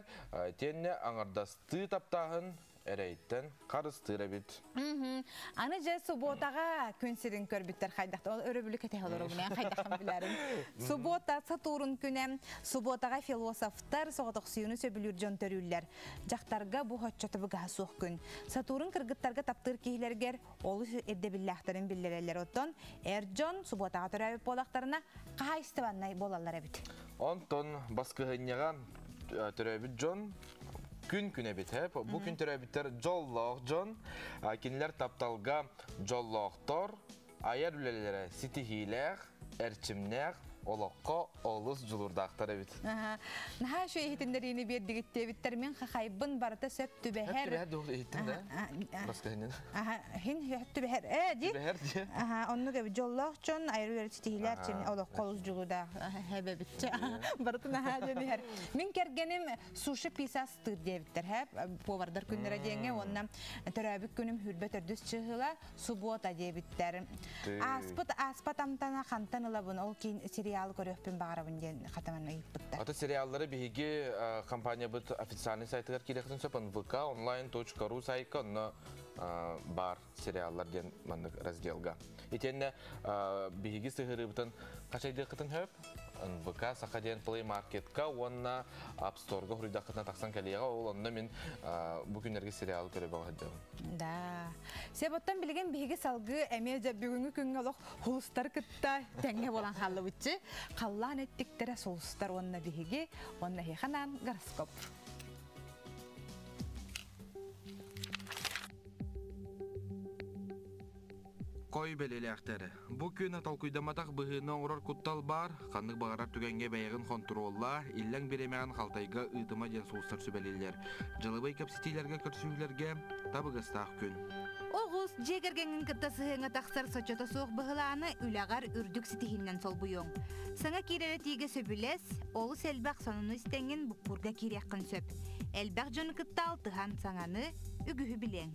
Speaker 2: тиэннэ аҥардастыы таптааһын эрэйтэн харыстыыр эбит.
Speaker 1: Аны дьэ субуотаҕа күн сирин көрбүттэр хайдах ол өрөбүлү кэтэһэ олоробун эн хайдахын билэрим. Субуота Сатурн күнэ. Субуотаҕа философтар соҕотохсуйууну сөбүлүүр дьон төрүүллэр. Дьахтарга бу оччото быгаһа суох күн. Сатурн кыргыттарга таптыыр киһилэргэр олус ирдэбиллээхтэрин биллэрэллэр. Оттон эр дьон субуотаҕа төрөөбүт буоллахтарына хаһаайыстыбаннай буолаллар эбит.
Speaker 2: Онтон баскыһынньаҕа төрөөбүт дьон күн күн эбит. Бу күн төрөөбүттэр дьоллоох дьон. Кинилэр тапталга дьоллоохтор, айар үлэлэрэ ситиһиилээх, эрчимнээх, Олоххо олус дьулуурдаахтар эбит.
Speaker 1: Наһаа үчүгэй иһитиннэриини биэрдигит диэбиттэр. Мин хахайбын барыта сөп түбэһэр.
Speaker 2: Сөп түбэһэр дуо иһиттим да. Баска хиннен.
Speaker 1: Хин сөп түбэһэр. Э ди.
Speaker 2: Түбэһэр ди.
Speaker 1: Аха, оннук эбит дьоллоох дьон айры үөрэ ситиһилэр чин олоххо олус дьулуурдаах хэбэбитчэ. Барыта наһаа дьон иһэр. Мин кэргэним суши пицца астыыр диэбиттэр хэп повардар күннэрэ диэҥҥэ уонна төрөөбүт күнүм хүрбэ төрдүс чыһыла суббота диэбиттэр. Ааспыт ааспат амтана хантан ылабын ол киин сериалы көрүөхпүн баҕарабын диэн хатаман ыйыппыттар.
Speaker 2: Аты сериаллары биһиги компаниябыт официальный сайтыгар киирэхтин сөп nvk online.ru сайтка онно бар сериаллар диэн маннык разделга. Итиэннэ биһиги сыһырыбытын хачайдыаххытын хөп НВК Саха диэн Play Marketка уонна App Storeга хуруйдаххытына тахсан кэлиэҕэ ол онно мин бу күннэргэ сериалы көрө бөҕө
Speaker 1: Да. Себоттан билигин биһиги салгыы эмиэ дьэ бүгүҥҥү күҥҥэ олох хулустар кытта тэҥҥэ буолан хааллыбытчы. Халлаан эттиктэрэ сулустар уонна биһиги уонна эһиэхэ гороскоп.
Speaker 2: Кой бэлиэлээхтэр. Бу күн толкуйдамматах быһыыны оҥорор куттал баар, ханнык баҕарар түгэҥҥэ бэйэҕин хонтуруоллаа, иллэҥ бириэмэҕин халтайга ыытыма диэн сулустар сүбэлииллэр. Дьылыбай кэпсэтиилэргэ көрсүһүүлэргэ табыгастаах күн.
Speaker 1: Оҕус дьиэ кэргэҥҥин кытта сыһыаҥҥа тахсар соччото суох быһылааны үлэҕэр үрдүк ситиһииннэн солбуйуоҥ. Саҥа киирэр этиигэ сөбүлэс, олус элбэх сонуну истэҥҥин буккуурга киириэххин сөп. Элбэх дьону кытта алтыһан саҥаны, үгүһү билиэҥ.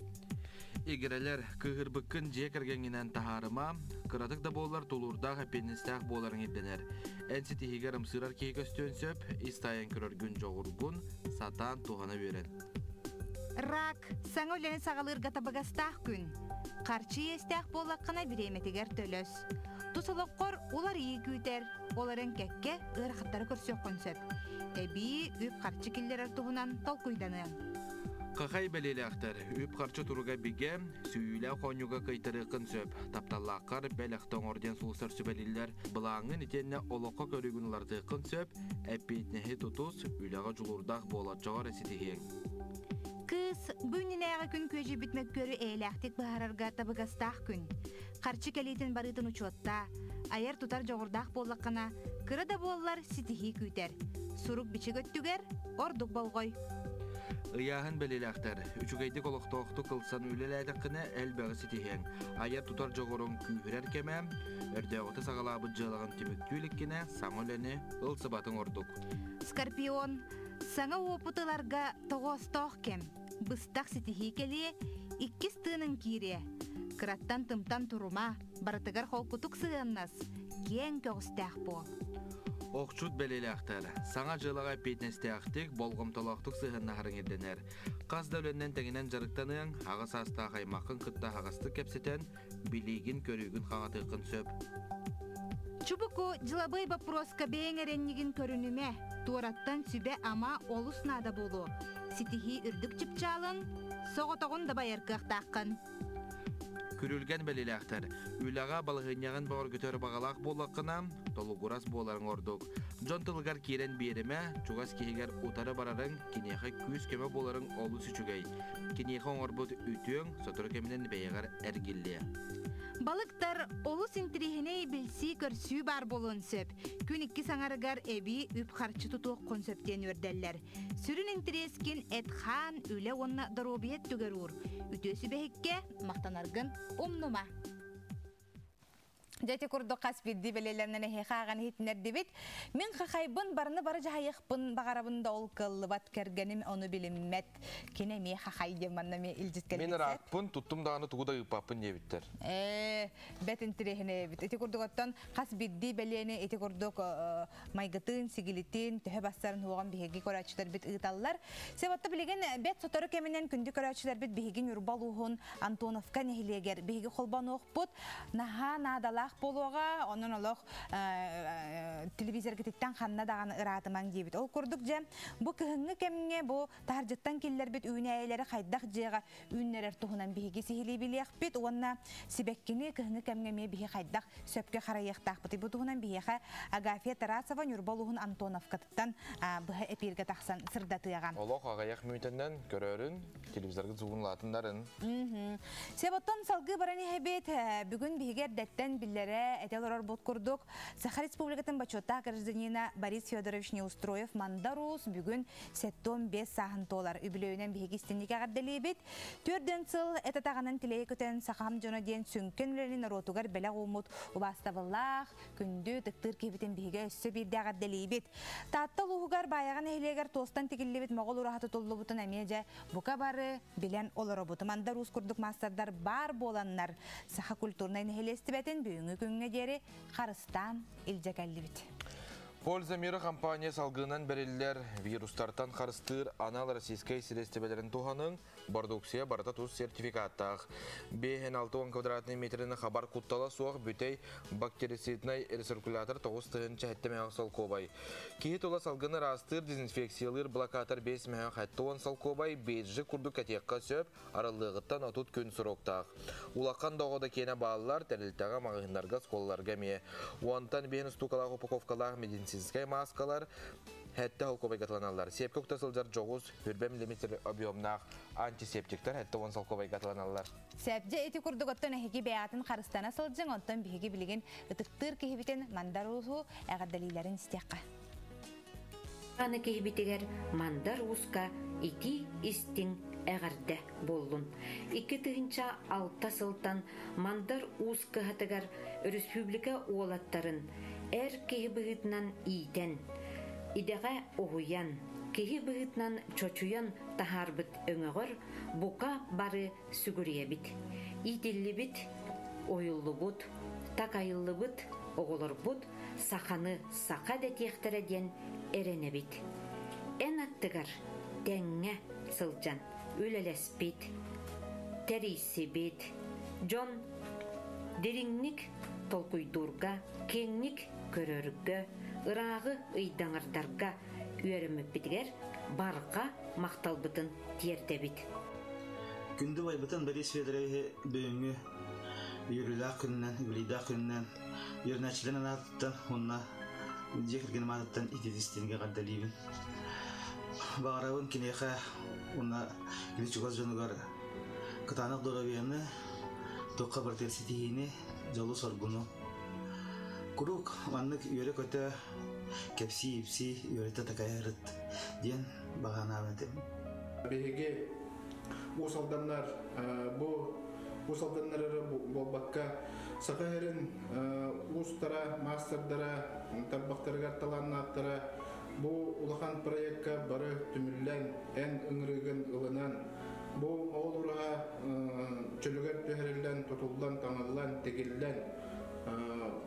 Speaker 2: Игирэлэр, кыыһырбыккын дьиэ кэргэҥҥинэн таһаарыма, кыратык да буоллар тулуурдаах эппиэтинэстээх буоларыҥ ирдэнэр. Эн ситиһиигэр ымсыырар киһи көстүөн сөп, ис таайан көрөргүн дьоҕургун, сатаан туһана үөрэн.
Speaker 1: Рак, саҥа үлэни саҕалыырга табыгастаах күн. Харчы иэстээх буоллаххына бириэмэтигэр төлөс. Тус олоххор уларыйыы күүтэр, ол эрэн кэккэ ыарахаттары көрсүөххүн сөп. Эбии үп-харчы киллэрэр туһунан толкуйданыаҥ.
Speaker 2: Хахай бэлиэлээхтэр, үп-харчы туруга бигэ, сүүйүүлээх оонньууга кыайтарыаххын сөп. Тапталлааххар бэлэхтэ оҥор диэн сулустар сүбэлииллэр. Былааҥҥын итиэннэ олоххо көрүүгүн уларытыаххын сөп, эппиэтинэһи тутус, үлэҕэ дьулуурдаах буолаччаҕар ситиһиэҥ.
Speaker 1: Кыыс, бу иннинээҕи күн күөдьүйбүт мөккүөрү эйэлээхтик быһаарарга табыгастаах күн. Харчы кэлиитин барыытын учуоттаа, айар-тутар дьоҕурдаах буоллаххына, кыра да буоллар ситиһии күүтэр. Сурук-бичик өттүгэр ордук болҕой.
Speaker 2: Ыйааһын бэлиэлээхтэр, үчүгэйдик олохтоохтук ылсан үлэлээтэххинэ элбэҕи ситиһиэҥ. Айар-тутар дьоҕуруҥ күүһүрэр кэмэ, өрдөөҕүтэ саҕалаабыт дьыалаҕын түмүктүү иликкинэ саҥа үлэни ылсыбатыҥ ордук.
Speaker 1: Скорпион, саҥа уопут ыларга тоҕоостоох кэм. Быстах ситиһии кэлиэ, иккис тыыныҥ киириэ. Кыраттан тымтан турума, барытыгар холкутук сыһыаннас, киэҥ көҕүстээх буол.
Speaker 2: Охчут бэлиэлээхтэр, саҥа дьыалаҕа эппиэтинэстээхтик, болҕомтолоохтук сыһыаннаһарыҥ ирдэнэр. Хас да үлэннэн тэҥинэн дьарыктаныаҥ, аҕа саастаах аймаххын кытта аһаҕастык кэпсэтэн, билиигин-көрүүгүн хаҥатыаххын сөп.
Speaker 1: Чубуку дьылабыай боппуруоска бэйэҥ эрэнньигин көрүнүмэ, туораттан сүбэ-ама олус наада буолуо. Ситиһии үрдүк чыпчаалын, соҕотоҕун да байар кыахтааххын.
Speaker 2: Күрүлгэн бэлиэлээхтэр, үлэҕэ балаһыанньаҕын бөҕөргөтөр баҕалаах буоллаххына, толугурас буоларыҥ ордук. Дьон тылыгар киирэн биэримэ, чугас киһигэр утары барарыҥ, киниэхэ күүс-көмө буоларыҥ олус үчүгэй. Киниэхэ оҥорбут үтүөҥ сотору кэминэн бэйэҕэр эргиллиэ.
Speaker 1: Балыктар олус интириэһинэй билсии-көрсүү баар буолуон сөп. Күн иккис аҥарыгар эбии үп-харчы тутуоххун сөп диэн үөрдэллэр. Сүрүн интэриэскин эт-хаан, үлэ уонна доруобуйа өттүгэр уур. Үтүө сүбэһиккэ махтанаргын умнума. Дьэ ити курдук хас биирдии бэлиэлэринэн эһиэхэ ааҕан иһитиннэрдибит. Мин хахайбын барыны бары дьаһайыахпын баҕарабын да ол кыаллыбат кэргэним ону билиммэт. Кини эмиэ хахай диэн манна эмиэ илдьит
Speaker 2: Мин ырааппын, туттум даҕаны тугу да ыыппаппын диэбиттэр.
Speaker 1: Ээ, бэт интириэһинэй эбит. Ити курдук оттон хас биирдии бэлиэни ити курдук майгытын, сигилитин, төһө бассарын хуоҕан биһиги көрөөччүлэрбит ыыталлар. Себатта билигин бэт сотору кэминэн күндү көрөөччүлэрбит биһиги Ньурба улууһун Антоновка нэһилиэгэр биһиги холбонуохпут наһаа наадалаах буолуоҕа, онон олох телевизоргытыттан ханна даҕаны ыраатымаҥ диэбит. Ол курдук дьэ бу кыһыҥҥы кэмҥэ бу таһырдьыттан киллэрбит үүнээйилэри хайдах дьиэҕэ үүннэрэр туһунан биһиги сиһилии билиэхпит уонна сибэккини кыһыҥҥы кэмҥэ эмиэ биһи хайдах сөпкө харайыахтаахпытый бу туһунан биһиэхэ Агафья Тарасова Ньурба улууһун Антоновкатыттан быһа эпииргэ тахсан сырдатыаҕа.
Speaker 2: Олох аҕыйах мүнүүтэннэн көрөөрүн, телевизоргыт звугун улаатыннарын.
Speaker 1: Себоттон салгыы баран иһэбит. Бүгүн биһиги эрдэттэн биллэр биллэрэ этэ олорорбут курдук, Саха Республикатын бочуоттаах гражданина Борис Федорович Неустроев Мандар Уус бүгүн 75 сааһын туолар. Үбүлүөйүнэн биһиги истинник эҕэрдэлиибит. Түөрдөн сыл эт атаҕынан тилэйэ көтөн сахам дьоно диэн сүҥкэн үлэни норуотугар бэлэх ууммут убаастабыллаах, күндү, ытыктыыр киһибитин биһиги өссө биирдэ эҕэрдэлиибит. Таатта улууһугар Баайаҕа нэһилиэгэр туостан тигиллибит моҕол ураһа тутуллубутун эмиэ дьэ бука бары билэн олоробут. Мандар Уус курдук маастардар баар буоланнар саха культурнай нэһилиэстибэтин бүгүҥҥү күҥҥэ диэри харыстаан илдьэ кэллибит.
Speaker 2: Польза мира компания салгыынан бэриллэр вирустартан харыстыыр анал российскай сириэстибэлэрин туһаныҥ, Бородууксуйа барыта тус сертификаттаах. 560 квадратный метрини хабар куттала суох бүтэй бактерициднай рециркулятор 9 тыһыынча мөһөх солкуобай. Киһи тула салгыны ыраастыыр дезинфекциялыыр блокатор 5 мөһөх 70 солкуобай бейджик курдук кэтиэххэ сөп арыллыаҕыттан 30 күн сроктаах. Улахан да оҕо да киэнэ бааллар, тэрилтэҕэ, маҕаһыыннарга, оскуолаларга эмиэ. Уонтан биһин устуукалаах упаковкалаах медицинскэй маскалар 7 солкуобайга атыыланаллар. Сиэпкэ укта сылдьар дьоҕус 20 миллиметр объемнаах антисептиктар 70 солкуобайга атыыланаллар.
Speaker 1: Сөп дьэ ити курдук оттон эһиги бэйэҕитин харыстана сылдьыҥ, онтон биһиги билигин ытыктыыр киһибитин Мандар Ууһу эҕэрдэлиилэрин истиэххэ.
Speaker 4: Аны киһибитигэр Мандар Ууска итии истиҥ эҕэрдэ буоллун. 2006 сылтан Мандар Уус кыһатыгар республика уолаттарын эр киһи быһыытынан иитэн, идэҕэ уһуйан, киһи быһыытынан чочуйан таһаарбыт өҥөҕөр бука бары сүгүрүйэбит. Иитиллибит, уһуйуллубут, такайыллыбыт оҕолорбут саханы саха дэтиэхтэрэ диэн эрэнэбит. Эн аттыгар тэҥҥэ сылдьан үлэлэспит, тэрийсибит дьон дириҥник толкуйдуурга, киэҥник көрөргө, ырааҕы ыйдаҥардарга үөрэммиппитигэр барҕа махталбытын тиэрдэбит.
Speaker 5: Күндү убайбытын Борис Федоровиһы бүгүҥҥү үөрүүлээх күнүнэн, үбүлүйдээх күнүнэн үөрэнээччилэрин аатыттан уонна дьиэ кэргэним аатыттан итиитистиингэ эҕэрдэлиибин. Баҕарабын киниэхэ уонна кини чугас дьонугар кытаанах доруобуйаны, туохха барытыгар ситиһиини, дьолу-соргуну. Куруук маннык үөрэ-көтө, кэпсии-ипсии, үөрэтэ такайарыт диэн баҕа санаабын этэбин.
Speaker 6: Биһиги Уус Алданнар бу Уус Алданнар эрэ буолбакка Саха сирин уустара, маастардара, тарбахтарыгар талааннаахтара бу улахан проекка бары түмүллэн, эн ыҥырыыгын ылынан, бу оҕол ураһа чөлүгэр түһэриллэн, тутуллан, таҥыллан, тигиллэн,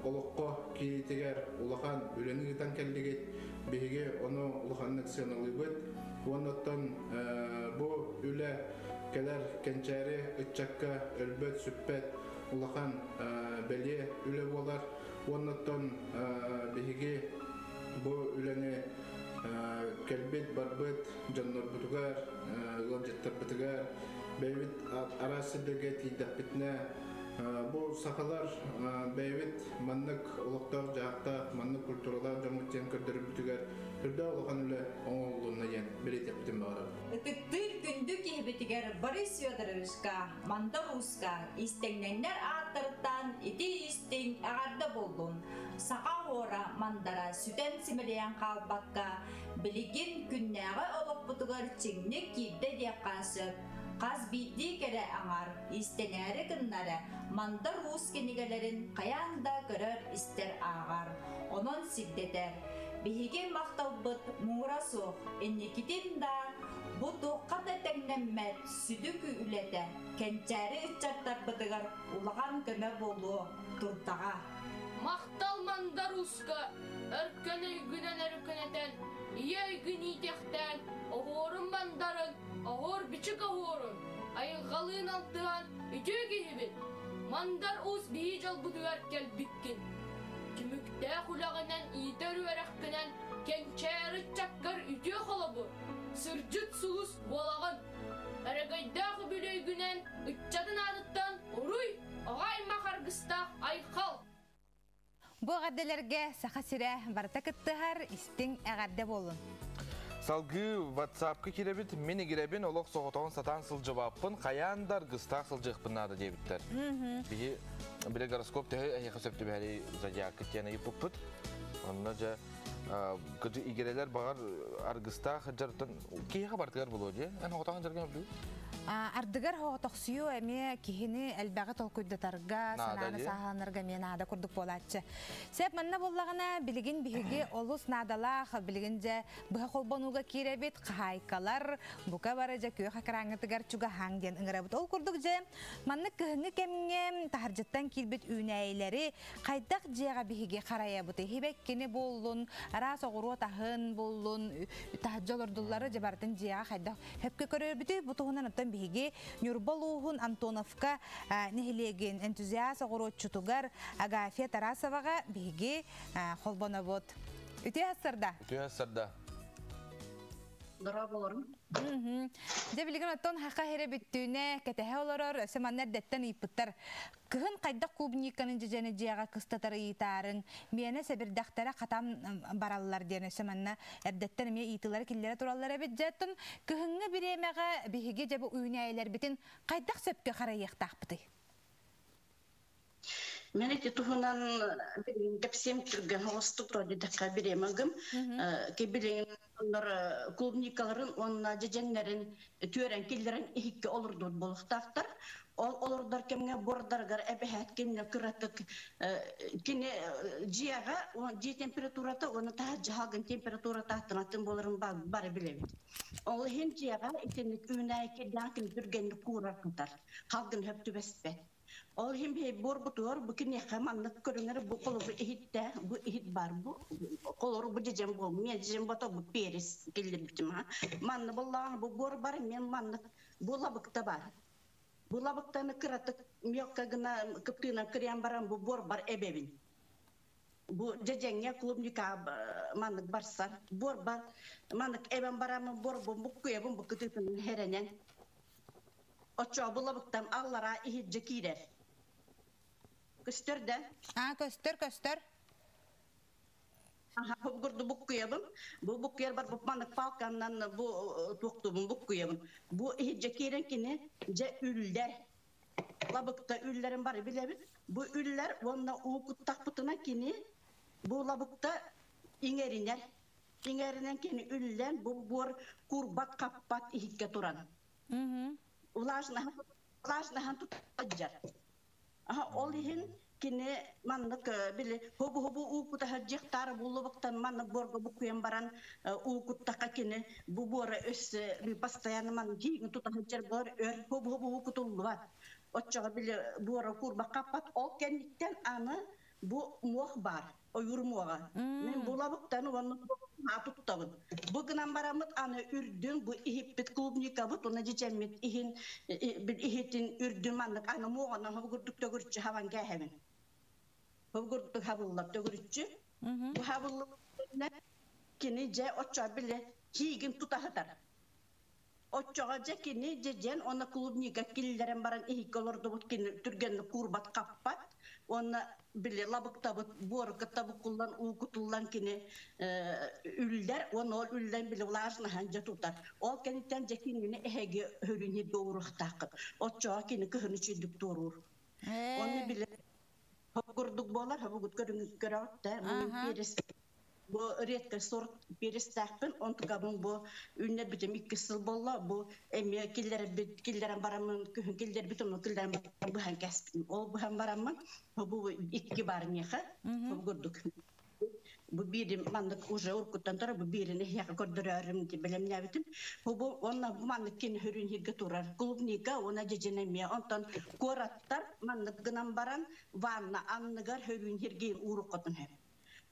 Speaker 6: олоххо киириитигэр улахан үлэни ыытан кэллигит. Биһиги ону улаханнык сыаналыыбыт. Уонна бу үлэ кэлэр кэнчээри ыччакка өлбөт-сүппэт улахан бэлиэ үлэ буолар. Уонна биһиги бу үлэни кэлбит барбыт дьоннорбутугар, ыалдьыттарбытыгар, бэйэбит араас сирдэргэ тиийдэхпитинэ бу сахалар бэйэбит маннык олохтоох-дьаһахтаах, маннык культуралаах дьоммут диэн көрдөрөрбүтүгэр үрдээх улахан үлэ оҥоһуллунна диэн бэлиэтиэхпитин баҕарабыт.
Speaker 7: Ытыктыыр күндү киһибитигэр Борис Федоровичка, Мандар Ууска истэҥнэҥнэр ааттарыттан ити истиҥ эҕэрдэ буоллун. Саха оһуора мандара сүтэн симэлийэн хаалбакка, билигин күннээҕи олохпутугар чиҥник киирдэ диэххэ сөп. Хас биирдии кэрэ аҥар иистэнээри гыннара Мандар Уус кинигэлэрин хайаан да көрөр-истэр ааҕар, онон сирдэтэр. Биһиги махталбыт муҥура суох, инникитин да бу туохха да тэҥнэммэт сүдү үлэтэ кэнчээри ыччаттарбытыгар улахан көмө буолуо турдаҕа.
Speaker 8: Махтал Мандар Ууска, өркөн өйгүнэн өркөнөтөн, ийэ өйгүн иитиэхтээн, оһуорун мандарын, оһуор бичик оһуорун, айылҕалыын алтыһан үтүө киһибит, Мандар Уус биһи дьолбутугар кэлбиккин. Түмүктээх үлэҕинэн иитэр үөрэххинэн кэнчээри ыччаккар үтүө холобур, сырдьыт сулус буолаҕын. Өрөгөйдөөх үбүлүөйгүнэн ыччатын аатыттан уруй, оҕо аймах аргыстаах айхал!
Speaker 1: Бу эҕэрдэлэргэ Саха сирэ барыта кыттыһар истиҥ эҕэрдэ буоллун.
Speaker 2: Салгыы WhatsApp-ка киирэбит, мин игирэбин олох соҕотоҕун сатаан сылдьыбаппын, хайаан да аргыстаах сылдьыахпын наада диэбиттэр. Биһи биле гороскоп төһө эһиэхэ сөп түбэһэри зодиаккыт диэн ыйыппыппыт. Онно дьэ кыты игирэлэр баҕар аргыстаах дьартан киһиэхэ бартыгар булуо дии. Эн соҕотоҕун дьаргын өбдүү?
Speaker 1: Ардыгар хоҕотохсуйуу эмиэ киһини элбэҕи толкуйдатарга, санааны сааһыланарга эмиэ наада курдук буолааччы. Сөп манна буоллаҕына, билигин биһиги олус наадалаах, билигин дьэ быһа холбонууга киирэбит, хаһаайкалар бука бары дьэ күөх экраҥҥытыгар чугаһааҥ диэн ыҥырабыт. Ол курдук дьэ маннык кыһыҥҥы кэмҥэ таһырдьаттан киирбит үүнээйилэри хайдах дьиэҕэ биһиги харайабыт? Иһибэккини буоллун, араас оҕуруот аһын буоллун, таһырдьа олордуллары дьэ барытын дьиэҕэ хайдах хөпкө көрөрбүтүй? Бу туһунан оттон биһиги Ньурба улууһун Антоновка нэһилиэгин энтузиаст оҕуруотчутугар Агафья Тарасоваҕа биһиги холбонобут. Үтүө сарда.
Speaker 2: Үтүө сарда.
Speaker 17: Дорооболорум.
Speaker 1: Дьэ билигин оттон хаха хире бүттүүнэ кэтэһэ олорор, өссө манна эрдэттэн ыйыппыттар. Кыһын хайдах клубниканы дьэдьэни дьиэҕэ кыстатар ыйытаарыҥ, миэнэ сэбирдэхтэрэ хатан бараллар диэн өссө манна эрдэттэн эмиэ ыйытыылары киллэрэ тураллар эбит. Дьэ оттон кыһыҥҥы бириэмэҕэ биһиги дьэ бу үүнээйилэрбитин хайдах сөпкө харайыахтаахпытый?
Speaker 17: Мен ити туһунан билигин кэпсиэм түргэн оҕустук родидакка бириэмэгим. Ки билигин оннор клубникаларын уонна дьэдьэннэрин түөрэн киллэрэн иһикке олордубут буолуохтаахтар. Ол олордор кэмҥэ буордарыгар эбэһээт кинини кыратык кини дьиэҕэ дьиэ температурата уонна таһырдьа халгын температурата аттынатын буоларын бары билэбит. Ол иһин дьиэҕэ итинник үүнээйи кирдээх кини түргэнник куурар кытар. Халгын хөп түбэспэт. Ол иһин биһи буорбутугар бу киниэхэ маннык көрүҥэр бу холобур иһиттэ, бу иһит бар бу холору бу дьэдьэн буол, мен дьэдьэн бото бу перец киллэрбитим ha. Манна буллаҕына бу буор бар, мен маннык бу лабыкта бар. Бу лабыктаны кыратык мелко гына кыптыынан кырыйан баран бу буор бар эбэбин. Бу дьэдьэҥҥэ клубника маннык барсар. Буор бар маннык эбэн бараммын буорбун буккуйабын бу кытыытын хэрэнэн. Оччоо булабыттан аллараа иһирдьэ киирэр. Көстөр да?
Speaker 1: А, көстөр, көстөр.
Speaker 17: Аха, бу курдук буккуйабын. Бу буккуйар бар бу маннык палканнан бу туохтуубун буккуйабын. Бу иһирдьэ киирэн кини дьэ үллэр. Лабыкта үллэрин бары билэбит. Бу үллэр уонна уу куттахпытына кини бу лабыкта иҥэринэр. Иҥэринэн кини үллэн бу буор курбат хаппат иһиккэ туран. Влажнаһан тутаджар. Аха ол иһин кини маннык били хобу-хобу уу кутаһырдьыахтаара буллубуктан маннык буорга буккуйан баран уу куттахха кини бу буора өссө постоянно маннык дьиигин тутаһырдьар буор өр хобу-хобу уу кутуллубат. Оччоҕо били буора куурбаххаппат ол кэнниттэн аны бу муох баар ойуур муоҕа. Мин булабыттан уонна туттабын. Бу гынан бараммыт аны үрдүн бу иһиппит клубникабыт уонна дьэдьэммит иһин иһитин үрдүн маннык аны муоҕанан хобугурдук төгүрүччү хабан кээһэбин. Хобугурдук хабыллар төгүрүччү. Бу хабыллыбыт кини дьэ оччо биле киигин тутаһытар. Оччоҕо дьэ кини дьэдьэн уонна клубника киллэрэн баран иһиккэ олордубут кини түргэнник куурбат хаппат уонна били лабыктабыт буору кытта буккуллан уу кутуллан кини үллэр уонна ол үллэн били влажнаһан дьэ тутар. Ол кэнниттэн дьэ кинини эһэги хөрүнү дууруохтааххыт. Оччоҕо кини кыһын үчүйдүк туоруур. Онно били курдук буолар, хобугут көрүҥ көрөҕүт да перес бу редкий сорт перестээхпин, онтукабын бу үүннэрбитим икки сыл буолла, бу эмиэ киллэрбит киллэрэн бараммын күһүн киллэрбитим, ону киллэрэн баран быһан кэспитим. Ол быһан бараммын бу икки бар миэхэ курдук. Бу биирим маннык уже уркуттан тура бу биирини эһиэхэ көрдөрөөрүм ди бэлэмнээбитим. Бу онно бу маннык кини хөрүн хиргэ турар клубника уонна дьэдьэн эмиэ онтон куораттар маннык гынан баран ванна анныгар хөрүн хиргин ууруккотун хэп.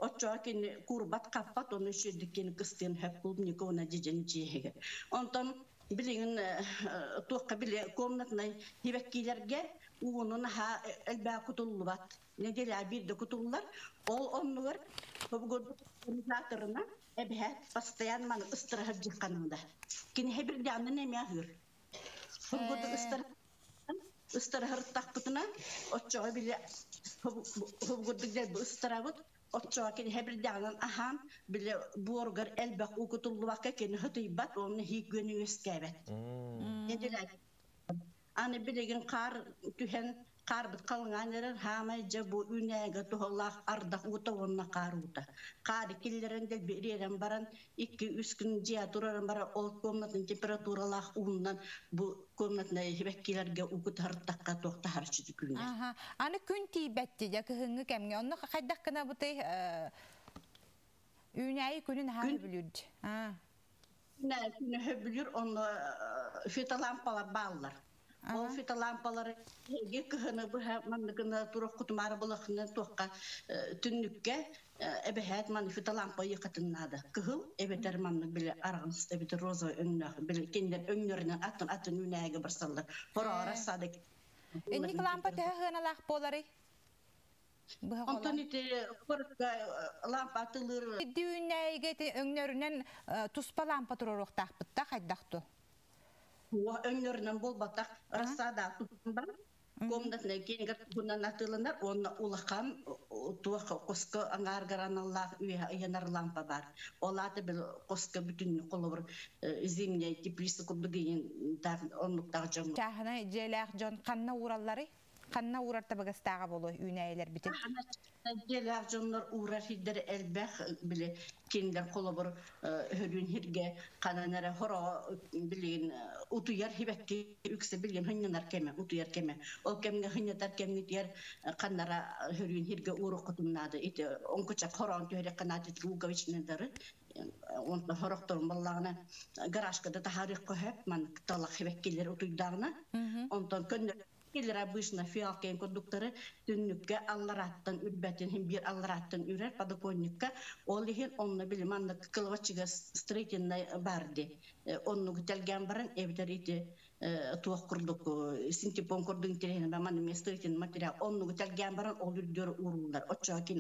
Speaker 17: Оччоҕо кини курбат хаппат ону үчүгдүк кини кыстыын хэп клубника уонна дьэдьэн дьиэһигэ. Онтон билигин туохха били комнатнай хибэккиилэргэ уунун аһа элбээ кутуллубат. Неделя биирдэ кутуллар. Ол оннугар организаторына эбэһэ постоянно маны ыстыраһар дьыхханында. Кини хэбирдианын эме аһыыр. Хобгурдук ыстыраһыр тахпытына оччоҕо били хобгурдук дьэ ыстарабыт. Оччоҕо кини хэбирдэҕинэн аһаан, били буоругар элбэх уу кутуллубакка кини хытыйбат уонна иһии күөнү үөскээбэт. Аны билигин хаар түһэн, хаарбыт халыҥаан эрэр, хаамай дьэ бу үүнээйигэ туһалаах ардах уута уонна хаар уута. Хаары киллэрэн дэлби ириэрэн баран, 2-3 күн дьиэ тураран баран, ол комнатын температуралаах ууннан бу комнатнай сибэккилэргэ уу кутарыттахха туох таһарчы күннэр.
Speaker 1: Аха. Аны күн тиийбэтти дьэ кыһыҥҥы кэмҥэ. Онно хайдах гынабытый үүнээйи күнүн аһаа сөбүлүүр. Аа.
Speaker 17: Күнү сөбүлүүр, онно фитолампалар бааллар. Ол фитолампалары эһиги кыһыны быһа манныгына туруох кутумаары былахына туохха түннүккэ эбэһээт маны фитолампа ыйыхатын наада. Кыһыл эбэтэр маннык били араҕас эбэтэр розовый өҥнөөх били кинилэр өҥнөрүнэн атын атын үүнээйигэ барсаллар. Хороҕор садик.
Speaker 1: Инник лампа төһө сыаналаах буоларый?
Speaker 17: Онтон ити куоракка лампа атылыр.
Speaker 1: Үүнээйигэ ити өҥнөрүнэн туспа лампа туруоруохтаахпыт да хайдах ту?
Speaker 17: Өҥнөрүнэн буолбатах, рассада тутан баран комнатная киэнигэр туһунан атыыланар уонна улахан туох хоско аҥааргар аналлаах үөһэ ыйанар лампа баар. Ол аата бил хоско бүтүннүү холобур зимняя теплица курдук оннуктаах дьоҥҥо.
Speaker 1: Чааһынай дьиэлээх дьон ханна ууралларый? Ханна уурар табыгастааҕа буолуой үүнээйилэрбитин?
Speaker 17: Дьиэлээх дьоннор уурар сирдэрэ элбэх, били кинилэр холобур хөрүүн хиргэ ханан эрэ хороҕо билигин утуйар хибэкки үксэ билигин хынньанар кэмэ, утуйар кэмэ. Ол кэмҥэ хынньатар кэмҥитигэр ханнара хөрүүн хиргэ ууруоххутун наада. Ити оҥкучах хороон түһэриэххэ наада луковичныйдары онтон хорохторун баллаҕына гаражка да таһаарыахха сөп маннык талах хибэккилэр утуйдаҕына. Онтон көннөрү Киллэр обычно фиалкайын курдуктары түннүккэ алларааттан үрбэтин иһин биир алларааттан үрэр подоконникка ол иһин онно били маннык кылабаччыга строительнай бар ди оннугу тэлгээн баран эбэтэр ити туох курдук синтепон курдук интэриэһинэй манна строительный материал оннугу тэлгээн баран ол үрдүөр ууруллар оччоҕо кин.